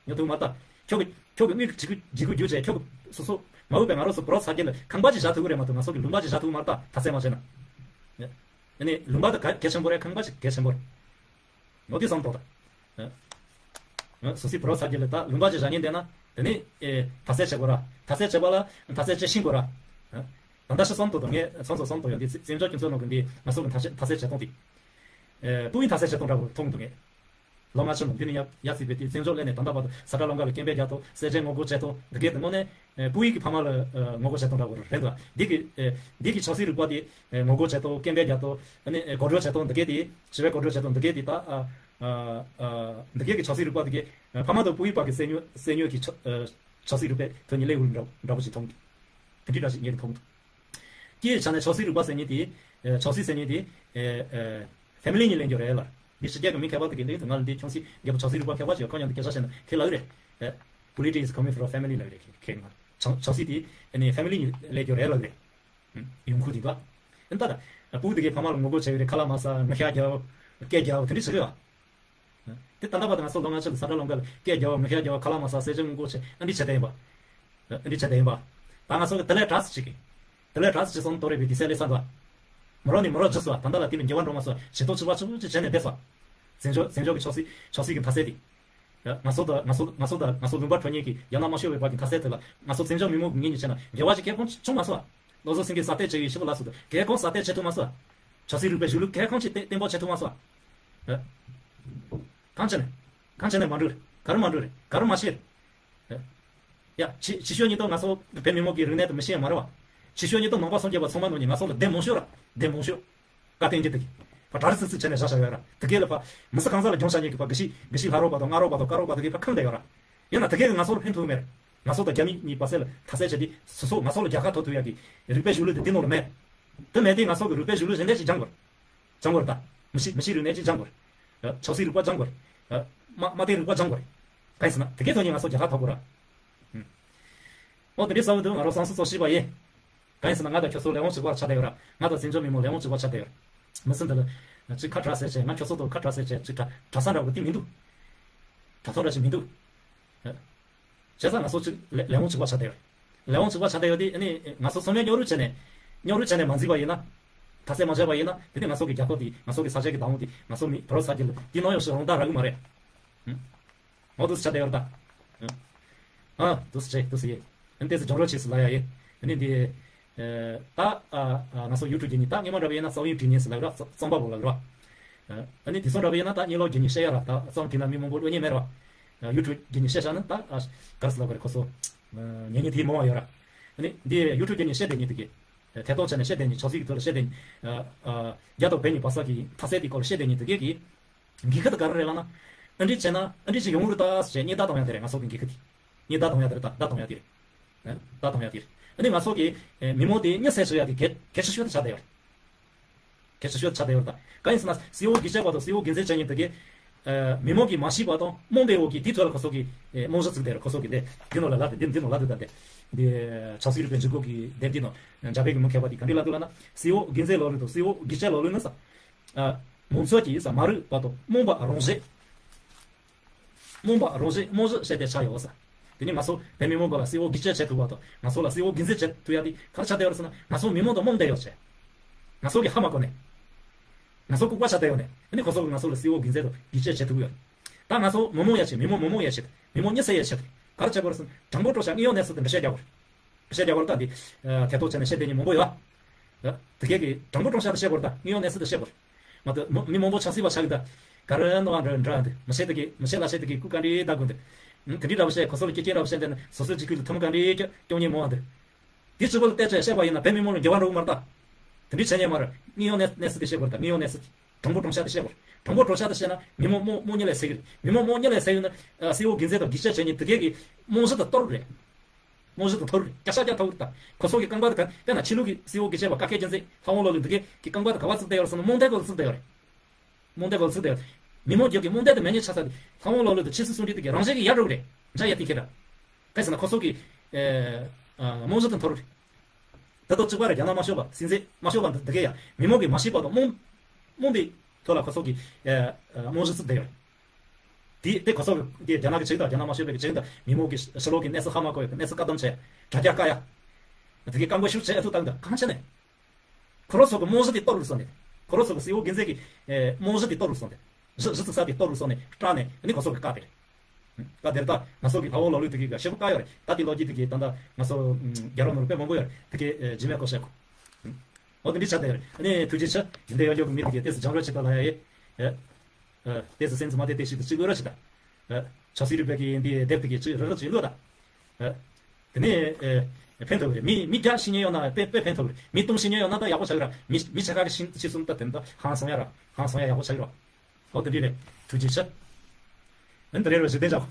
ཉོ་ཐུབ་མ་ད། ཁྱོད་ཀྱི་ཁྱོད་ཀྱི་དངུལ་གྱི་འཇིགས་སྐུལ་འཇིགས་སྐུལ་བརྒྱུད་བྱས་ཁྱོད་ཀྱི་སོ་སོ་མ་འོས་པའི་ང་རང་ཚོ་བུ་རོགས་ཚ་རྒྱུད་ལ་ཁང་པ་ཅིག་བཞག་ཐུབ་ཀྱི་རེད་མ་གཏོགས་ང་ཚོ་གི་ལུང་པ་ཅིག་བཞག་ཐུབ་ཀྱི་མ་རེད་ད། ཐ་ཚད་མ་བྱས་ན། ཨ་ནི་ལུང་པ་ད་གལ་གལ་ཆེན་པོ་རེད། ཁང་པ་ཅིག་གལ་ཆེན་པོ་རེད། ངོ་དེ་བསམ་ཐོག་ད། ཨ་སོ་སོའི་བུ་རོགས་ཚ་རྒྱུད་ལ་ད་ལུང་པ་ཅིག་བཞག་ཉེན་བསྡད་ན་དེ་ནི་ཨེ་ཐ་ཚད་བྱེད་དགོས་ར། ཐ་ཚད་བྱེད་པ་ལ་ཐ་ཚད་བྱེད་ཤེས་དགོས་ར། ཨ་ད་ལྟ་ཤི་བསམ་ཐོག་ད། ངས་ཚང་ཚོ་བསམ་ཐོག་ཡོད་འདི་བཙན་བྱོལ་སྤྱི་ཚོགས་ནང་གི་འདི་ང་ཚོ་གི་ཐ་ཚད་ཐ་ཚད་བྱེད་སྟངས་དེ། ཨེ་སྤུ་གུའི་ཐ་ཚད་བྱེད་སྟངས་འདྲ་པོ་མཐོང་འདུག་ངས། ལོ་ལྔ་བཅུ་ནང་འདི་ནས་ཡར་ཡར་བརྩིས་པའི་དུས་བཙན་བྱོལ་སླེབས་ནས་ད་ལྟ་བར་དུ་ས་བཀྲ་ལམ་ཁ་ལ་སྐད་འབོད་རྒྱག་ཐོག་གསལ་བསྒྲགས་ངོ་རྒོལ་བྱས་ཐོག་འདི་གས་དེ་དངོས་གནས་ཨེ་སྤུ་གུའི་གི་ཕ་མ་ལ་ཨེ་ངོ་རྒོལ་བྱས་ཐོག་འདྲ་པོ་རེད་འདུག་འདི་གི་ཨེ་འདི་གི་ཆབ་སྲིད་རིག་པ་དེ་ཨེ་ངོ་རྒོལ་བྱས་ཐོག་སྐད་འབོད་རྒྱག་ཐོག་ཨ་ནི་ཨེ་གོ་སྒྲིག་བྱས་ཐོག་འདི་གས་དེ་ཞི་བའི་གོ་སྒྲིག་བྱས་ཐོག་འདི་གས་དེ་ད་ཨ་ཨ་ཨ་འདི་གས་ཀྱི་ཆབ་སྲིད་རིག་པ་འདི་གས་ཨེ་ཕ་མ་དང་སྤུ་གུའི་བར་གྱི་བཙན་གཡོལ་བཙན་གཡོལ་གྱི་ཆབ་ཨེ་ཆབ་སྲིད་རིག་པའི་ཐོག་ནས་སླེབས་ཡོད་འདྲ་འདྲ་པོ་ཞིག་མཐོང་གི། དེ་འདྲའི་འདྲ་ཞིག་ངས་མཐོང་གི་འདུག་སྤྱིའི་ཆ་ནས་ཆབ་སྲིད་རིག་པ་ཟེར་མཁན་དེ་ཨེ་ཆབ་སྲིད་ཟེར་མཁན་དེ་ཨེ་ཨེ་ཕེ་མི་ལི་ནས་ལེན་རྒྱུ་རེད་ལ། མི་ཕྱི་རྒྱལ་གྱི་མི་མཁས་པ་དེ་གིས་འདི་ང་ལ་འདི་ཆུང་སྲིད་རྒད་པོ་ཆུང་སྲིད་རིག་པ་མཁས་པ་ཅིག་ཡོད། ཁོ་ཡང་འདི་སྐད་ཆ་བཤད་ན་ཁྱེད་ལབ་ཀྱི་རེད། ཨེ། Politics is coming from family ལབ་ཀྱི་རེད། ཁྱེད་ང་ཆུང་ཆུང་སྲིད་དེ་ཨ་ནི་family ནས་སླེབས་རྒྱུ་རེད་ལབ་ཀྱི་རེད། ཡོང་ཁུངས་དེ་འདུག་ཨ་ནི་ད་ལྟ་ཕྲུ་གུ་དེ་གིས་ཕ་མ་ལ་ངོ་རྒོལ་བྱས་ཀྱི་རེད། ཁ་ལག་མ་ཟ། ངུ་ཤ་རྒྱབ། སྐད་རྒྱབ། དེ་འདྲ་བྱེད་ཀྱི་ཡོད། དེ་ད་ལྟ་བར་དུ་ང་ཚོ་ལོ་ལྔ་བཅུ་ལ་ས་ཁྲ་ལོང་ག་ལ་སྐད་རྒྱབ། ངུ་ཤ་རྒྱབ། ཁ་ལག་མ་ཟ། ཟས་བཅད་ངོ་རྒོལ་བྱས། ཨ་འདི་བྱས་བསྡད་ཡིན་པ། ཨ་འདི་བྱས་བསྡད་ཡིན་པ། ད་ང་ཚོ་གིས་དེ་ལས་དྲག་ཙམ་བྱེད་ཀྱི། དེ་ལས་དྲག་ཙམ་བྱེད་སོང་དོ་རེད་པས། དེ་སྲིད་ལས་ས་འདུག་མོ་རང་ནི་མོ་རང་བརྗེད་སོང་བ། ད་ལྟ་ལ་དེ་ནི་འགྱུར་བ་འགྲོ་མ་སོང་། ཇེ་སྡུག་ཇེ་བ་ཇེ་སྡུག་ཅིག་བྱས་ནས་བསྡད་སོང་། བཙན་བྱོལ་བཙན་བྱོལ་གྱི་ཆབ་སྲིད་ཆབ་སྲིད་ཀྱི་མཐའ་ཚད་དེ། ང་ཚོ་དང་ང་ཚོ་ང་ཚོ་དང་ང་ཚོ་ལུང་པ་འགྲོ་མཁན་གྱི་རྒྱ་ནག་དམར་ཤོག་པའི་བར་གྱི་མཐའ་ཚད་དེ་ལ་ང་ཚོ་བཙན་བྱོལ་མི་མང་གི་ངོས་ནས་བྱས་ན་འགྱུར་བ་ཞིག་ཁྱོན་ནས་བྱུང་མ་སོང་བ། བློ་བཟང་སེང་གེས་ཟ་ཐེ་བྱེད་ཀྱི་ཞིག་ལ་སོགས་དང་གལ་ཁོང་ཟ་ཐེ་བྱེད་ཐུབ་མ་སོང་བ། ཆབ་སྲིད་རིག་པའི་གཞུང་ལུགས་གལ་ཁོང་ཅིག་བརྟན་བརྟན་པོ་བྱེད་ཐུབ་མ་སོང་བ། ཨ། གང་བྱས་ནས། གང་བྱས་ནས་མ་འགྲོ་རེད། ག་རེ་མ་འགྲོ་རེད། ག་རེ་མ་ཤེས་རེད། ཨ། ཡ། ཕྱི་ཕྱི་ཤོག་ཉིས་སྟོང་ང་ཚོ་བོད་མི་མང་གི་རིག་གནས་དང་མི་ཤེས་ཡ་མ་རེད་བ། ཕྱི་ཤོག་ཉིས་སྟོང་ནང་པ་སངས་རྒྱས་པ་ཚང་མ་ནང་ནས་ང་ཚོ་ལ་བདེན་མང་ཤོས་ར། བདེན་མང་ཤོས། བཀའ་བསྟན་གྱི་དེ་གི། ཕ་གྲ་རི་སི་སི་བྱས་ནས་བཞག་བཞག་ཡོད་ར། དེ་གས་ལ་ཕ་མི་སེར་གང་ཟག་ལ་སྦྱོང་བྱ་ཉེས་ཀྱི་ཕ་དགེ་བཤེས་དགེ་བཤེས་ལྷ་རོགས་པ་དང་རྔ་རོགས་པ་དང་བཀའ་རོགས་པ་དེ་གས་ཕ་ཁེངས་བསྡད་ཡོད་ར། ཡིན་ན་དེ་གས་ཀྱིས་ང་ཚོ་ལ་ཕན་ཐོགས་མེད་ར། ང་ཚོ་དང་རྒྱ་མི་གཉིས་བར་སྲིད་ལ་མཐའ་གསལ་བྱས་ཏེ་སོ་སོ་ང་ཚོ་ལ་རྒྱལ་ཁ་ཐོབ་ཐུབ་ཡ་གི་རིག་པའི་གཞུང་ལུགས་དེ་འདི་ནང་ལ་མེད། དེ་མེད་དུས་ང་ཚོ་གི་རིག་པའི་གཞུང་ལུགས་གཞན་དེ་ཞིག་སྦྱང་དགོས། སྦྱང་དགོས་རེད་ད། མི་ཤི་མི་ཤི་རིག་གནས་ཅིག་སྦྱང་དགོས་རེད། ཆབ་སྲིད་རིག་པ་སྦྱང་དགོས་རེད། དམག་དམག་དོན་རིག་པ་སྦྱང་དགོས་རེད། གང་ཡིན་ཟེར་ན་དེ་གས་ཐོག་ནས་ང་ཚོ་རྒྱལ་ཁ་ཐོབ་དགོས་ར། ཨོ་དེ་འདྲའི་བསམ་བློ་འདུག་ང་རང་བསམ་ཚུལ་ཚོ་ཤེས་པ་ཡིན། གང་ཡིན་ཟེར་ན་ང་དང་ཁྱོད་ཚོ་ལས་དབང་གཅིག་པ་ཆགས་བསྡད་ཡོད་ར། ང་དང་བཙན་བྱོལ་མི་མང་ལས་དབང་གཅིག་པ་ཆགས་བསྡད་ཡོད་ར། མི་སེར་འདི་ལ་ཅིག་ཁ་གྲག་ཟེར་བྱས། ང་ཁྱོད་ཚོ་དང་ཁ་གྲག་ཟེར་བྱས་ཅིག་གྲག་གྲགས་ས་འདྲ་བོ་དེ་མི་འདུག་གྲགས་ཐོག་འདྲ་ཞིག་མི་འདུག་བྱས་ཙང་ང་ཚོ་ཅིག་ལས་ལས་དབང་གཅིག་པ་ཆགས་བསྡད་ཡོད་རེད། ལས་དབང་གཅིག་པ་ཆགས་བསྡད་ཡོད་དེ་ཨ་ནི་ང་ཚོ་ཚང་མས་རྙོག་རུས་བྱས་ནས། རྙོག་རུས་བྱས་ནས་མ་འཛིན་པ་ཡིན་ན། མཐའ་གསལ་མ་བྱས་པ་ཡིན་ན་དེ་ནི་ང་ཚོ་གི་རྒྱལ་ཁབ་དེ་ང་ཚོ་གི་ས་ཆ་གི་བདག་དབང་དེ་ང་ཚོ་མི་བོད་རང་ས་རྒྱུད་ལ་དེ་ནང་ཡོང་ཞིག་རང་བདག་རག་གི་མ་རེད། ཨང་། འོ་དུས་ཆ་བསྡད་ཡོད་རེད་ད། ཨ། དུས་ཚོད་ཆེ་དུས་ཚོད་ཡིན། ཨ་ནི་དེ་ཚོ་སྦྱོང་རོགས་བྱེད་ཟེར་ལབ་ཡ་ཡིན། ཨ་ནི་འདི། ཨ། ད། ཨ། ང་ཚོ་ཡུ་ཊུབ་བརྒྱུད་ནས་ད་སྔོན་མ་འདྲ་བ་ཡིན་ན་རྩོམ་ཡིག་བྲིས་མཁན་ཟེར་ལབ་ར། རྩོམ་པ་པོ་ལབ་ར། ཨ་ནི་དེ་ཚོ་འདྲ་བ་ཡིན་ན་ད་གཉིད་ལོག་བརྒྱུད་ནས་བཤད་ཡ་ར། ད་རྩོམ་བྲིས་ན་མི་མང་པོ་ཀློག་མཁན་མེད་ར། ཡུ་ཊུབ་བརྒྱུད་ནས་བཤད་བཞག་ན་ད། ཨ། ག་རེ་ཟེར་ལབ་དགོས་རེད་ཁོ་ཚོ། ཉན་མཁན་དེ་མང་བ་ཡོད་ར། ཨ་ནི་འདི་ཡུ་ཊུབ་བརྒྱུད་ནས་བཤད་བསྡད་མཁན་དེ་གི། ཐད་གཏོང་བྱས་ནས་བཤད་བསྡད་མཁན། ཆབ་སྲིད་ཀྱི་ཐོག་ལ་བཤད་བསྡད་མཁན། ཨ། ཨ། རྒྱ་དང་བོད་གཉིས་བར་གྱི་མཐའ་གསལ་དེའི་སྐོར་ལ་བཤད་བསྡད་མཁན་དེ་གས་ཀྱི། འགན་ཁུར་དེ་ག་རེ་རེད་ལབ་ན། ཨ་འདྲས་བྱས་ན་ཨ་འདྲས་ཅིག་ཡོང་གི་རེད་ད་ཟེར་བྱས་སྙན་དར་གཏོང་ཡ་དེ་རེད། ང་ཚོ་གི་འགན་ཁུར་དེ། སྙན་དར་གཏོང་ཡ་དེ་རེད་ད། བརྡ་གཏོང་ཡ་དེ་རེད། ཨ། བརྡ་གཏོང་ཡ་དེ་རེད། ཨ་ནི་ང་ཚོ་གི། ཨེ། མི་མང་དེ་མཉེས་གསོད་བྱེད་ཡ་དེ་གལ་གལ་ཆེ་ཤོས་དེ་ཆགས་བསྡད་ཡོད་རེད། གལ་ཆེ་ཤོས་དེ་ཆགས་བསྡད་ཡོད་རེད་ད། གང་ཡིན་ཟེར་ན་གསེར་འོག་སྒྱུ་རྩལ་པ་དང་གསེར་འོག་རྒྱུ་འཛིན་བྱེད་མཁན་དེ་གས། ཨེ། མི་མང་གིས་མ་ཤེས་པ་དང་རྨོངས་པའི་འོག་གི་དེའི་ཐོག་ལ་ཁོ་ཚོ་གིས། ཨེ། རྨང་གཞི་བཙུགས་བསྡད་ཡོད་རེད། ཁོ་ཚོ་གི་འདི་འདི་ནང་ལ་ལབ་དེ་འདི་འདི་ནང་ལབ་དེ་ད་འདི། འདི་ཆབ་སྲིད་རིག་པའི་འཇུག་སྒོ་གི་དེབ་འདི་ནང་འཇར་པན་གི་མི་མཁས་པ་དེ་ག་འདྲས་ལབ་འདུག་ལབ་ན། གསེར་འོག་རྒྱུ་འཛིན་ལམ་ལུགས་དང་གསེར་འོག་སྒྱུ་རྩལ་ལམ་ལུགས་ནི་ས། ཨ། མང་ཚོགས་ཀྱིས་ས་མ་རིག་པ་དང་རྨོངས་པ་རང་བཞིན། རྨོངས་པ་རང་བཞིན་རྨང་གཞི་བྱས་ཏེ་ཆགས་ཡོད་ས། དེ་ནི་ང་ཚོ་བོད་མི་མང་པོ་ལ་གསེར་འོག་སྒྱུ་རྩལ་བྱེད་ཐུབ་པ་དང་ང་ཚོ་ལ་གསེར་འོག་རྒྱུ་འཛིན་བྱེད་ཐུབ་ཡ་དེ་ག་རེ་ཆགས་བསྡད་ཡོད་རེད་ཟེར་ན། ང་ཚོ་མི་མང་དང་རྨོངས་བསྡད་ཡོད་ཟེར། ང་ཚོ་གི་ཧ་མ་གོ་ནས། ང་ཚོ་ལྐུགས་པ་ཆགས་བསྡད་ཡོད་ནས། ཨ་ནི་ཁོ་ཚོ་གིས་ང་ཚོ་ལ་གསེར་འོག་རྒྱུ་འཛིན་དང་སྒྱུ་རྩལ་བྱེད་ཐུབ་ཡོད། ད་ང་ཚོ་མི་མང་ཡ་བྱེད། མི་མང་མི་མང་ཡ་བྱེད། མི་མང་མཉེས་གསོད་ཡ་བྱེད། ག་རེ་བྱེད་དགོས་རེད་ཟེར་ན། དྲང་པོ་དྲང་བཞག་དངོས་ཡོད་གནས་ཚུལ་དེ་འདྲ་བཤད་རྒྱག་དགོས་རེད། བཤད་རྒྱག་དགོས་རེད་ད་འདི། ཨ། ཐད་གཏོང་བྱས་ནས་བཤད་བསྡད་མཁན་མང་པོ་ཡོད། ཨ། དེ་གས་ཀྱིས་དྲང་པོ་དྲང་བཞག་དེ་བཤད་དགོས་རེད་ད། དངོས་ཡོད་གནས་ཚུལ་དེ་བཤད་དགོས་རེད། མ་གཏོགས་མི་མི་མང་པོ་ཆབ་སྲིད་པ་ཆགས་ཀྱི་ད། ག་རེ་ནོར་བ་འདྲ་འདྲ་འདི་མི་བཤད་དེ་གི་མི་བཤད་ལ་བཤད་དེ་གི་སྐུ་ག་འདྲའི་ད་དགོས་འདི། དེ་འདྲའི་འདྲ་བོ་བཤད། ཁོ་ཚོ་ལ་སྐྱོན་སྐྱོན་འདྲ་བོ་བཤད་འདི་ན་སོ་སོའི་འཇིགས་སྐུལ་ལ་ཐུན་མོང་ག་འདྲའི་སྐྱོ་སྐྱོན་ཉེས་མང་བ་འདི། དེ་གཅིག་པོ་ལ་བལྟས་བྱས་བཤད་པ་ཡིན་ན་བོད་མི་མང་ལ་འགྱུར་བ་འགྲོ་གི་མ་རེད་ད། དེ་འདྲའི་བྱས་ཉེས་མ་རེད། དངོས་ཡོད་གནས་གནས་ཚུལ་དེ་བཤད་དགོས་རེད་ད། དངོས་ཡོད་གནས་ཚུལ་དེ། དྲང་པོ་དྲང་བཞག་དེ་བཤད་དགོས་རེད། དྲང་པོ་དྲང་བཞག་དེ་བཤད་ན་མི་མང་མང་མང་གཉིད་ལས་སད་གི་རེད། མི་མང་མང་གཉིད་ལས་སད་ཡོད་ན། ཨ། གསེར་འོག་རྒྱུ་འཛིན་དང་སྒྱུ་རྩལ་བྱེད་མཁན་དེ་གས་ཀྱི་རྨང་གཞི་དེ་གཏོར་རེད། རྨང་གཞི་དེ་གཏོར་རེད། བརྒྱ་ཆ་བརྒྱ་གཏོར་རེད་ད། ཁོ་ཚོ་གི་རྐང་པ་དེ་ག་དཔེར་ན་ཕྱི་ལོགས་ཀྱི་གསེར་འོག་སྒྱུ་རྩལ་པ་ཀ་ཁེ་རྒྱལ་མཚན་ལྷ་དབང་ལགས་ལུགས་འདི་གས་ཀྱི་རྐང་པ་དེ་ག་པར་བཙུགས་བསྡད་ཡོད་རེད་ཟེར་ན་རྨོངས་དད་སྐོར་ལ་བཙུགས་བསྡད་ཡོད་རེད། རྨོངས་དད་སྐོར་ལ་བཙུགས་བསྡད་ཡོད་རེད། མི་མང་རྒྱུད་ཀྱི་རྨོངས་དད་དེ་མེད་མཁན་ཆགས་ཚར་ཏེ་ལྷ་དབང་ལགས་ལུགས་དེ་ཕྱི་སྲིད་ཟུང་འབྲེལ་དེ་གས་རང་བཞིན་གྱིས་ཡར་འགྲོ་གི་རེད། འཇའ་ཡར་ཐེན་ཁྱེད་ར། ག་རེ་ཟེར་ན་ཁོ་ཚོ་གི། ཨེ། ཨ། རྨང་གཞི་དེ་འཐོར་རེད། ད་དུང་གཅིག་པ་རེད། རྒྱ་ནག་དམར་ཤོག་པ་སྲིད་འཛིན་དམར་ཤོག་པ་འདི་འདི་གས་ཡ་མི་མང་གིས་མ་ཤེས་པ་དང་རྨོངས་རྨོངས་པའི་ཐོག་ལ་ཁོ་ཚོ་གི། ཨེ། ཨ། རྨང་གཞི་བཙུགས་བསྡད་ཡོད་རེད། དེ་དེ་ཁོ་ཚོ་གི་དེ་རྒྱ་ནག་གི་བྱེད་དང་རྒྱ་ནག་དམར་ཤོག་པའི་གི་བྱེད་དང་མི་མང་གི་ཕྱི་ལོགས་ཀྱི་གནས་ཚུལ་ཧ་མ་གོ་ཡ་གི་གནས་ཚུལ་བཀག་སྡོམ་བྱས། དྲ་རྒྱ་བཀག་ཡ། དེ་གའི་བཀག་འགོག་ཤུགས་ཆེ་ཨ་ཐུ་བཏང་དང་གང་བྱས་ནས། ཁོ་རང་ཚོ་གི་རྨང་གཞི་དེ་གཏོར་རུ་སོང་ནས། ཁོ་རང་ཚོ་གི་གསེར་འོག་རྒྱུ་འཛིན་གྱི། ཨེ། རྨང་གཞི་དེ་གཏོར་རུ་སོང་ནས། གཞི་གཞི་བཙུགས་ས་དེ་གཏོར་རུ་སོང་ནས་སྐྲག་ནས་ཨ་ནི་ཁོ་ཚོ་གི་བཀག་དེ་རེད། བཀག་དེ་རེད་ད། ང་ཚོ་གི་ལྷ་དབང་ལགས་ལུགས་དེ་གི་ག་ཤེད་པོ་བཀག་ཡོད་རེད། ད་དེ་ལོ་རྒྱུས་དེ་གི་ད་ལྟ་ང་ཚོ་རྒྱལ་རབས་ནང་ལ་དཔེ་མང་པོ་ཡོད་རེད། དེ་གི་རྗེས་མའི་སྐོར་བཤད་དགོས། ཨོ་དེ་འདྲ་ཆགས་བསྡད་ཡོད་རེད། ཨ་ནི་ཐུགས་རྗེ་ཆེ། དེ་འདྲ་ཡོད་རྒྱུ་གི་མི་དེ་གི་ཏོག་ཙམ་སྦྱང་རོགས་བྱེད་དང་ལབ་ཡ་ཡིན། ཨེ། ཨ། ཏོག་ཙམ་སེམས་ཚིམ་མ་བསྡད་བསྡད་ཤིག་ཏུ་ཅིག་ཀློག་རོགས་བྱེད་དང་། ཨ། ཆབ་སྲིད་རིག་པའི་གི་འདི་དེབ་དེ་གི་ཅིག་རག་རག་ཅིག་ཀློག་དང་། ཨ། དེ་ནས། ཨ། ཕན་ཐོགས་རེད། མི་མི་བརྒྱ་ཤི་ཉེན་ཡོད་ན་དཔེ་དཔེ་ཕན་ཐོགས་རེད། མི་སྟོང་ཤི་ཉེན་ཡོད་ན་ད་ཡག་པོ་ཆགས་ཀྱི་ར། མི་མི་ཕྱེད་ཀ་གི་ཤི་ཤི་སོང་ད་དེ་ད་ཧང་སང་ཡ་ར། ཧང་སང་ཡ་ཡག་པོ་ཆགས་ཀྱི་ར། ཨོ་དེ་འདྲ་རེད། ཐུགས་རྗེ་ཆེ། ཨ་ནི་ད་རེས་རོ་ཞིག་བསྟན་བྱ།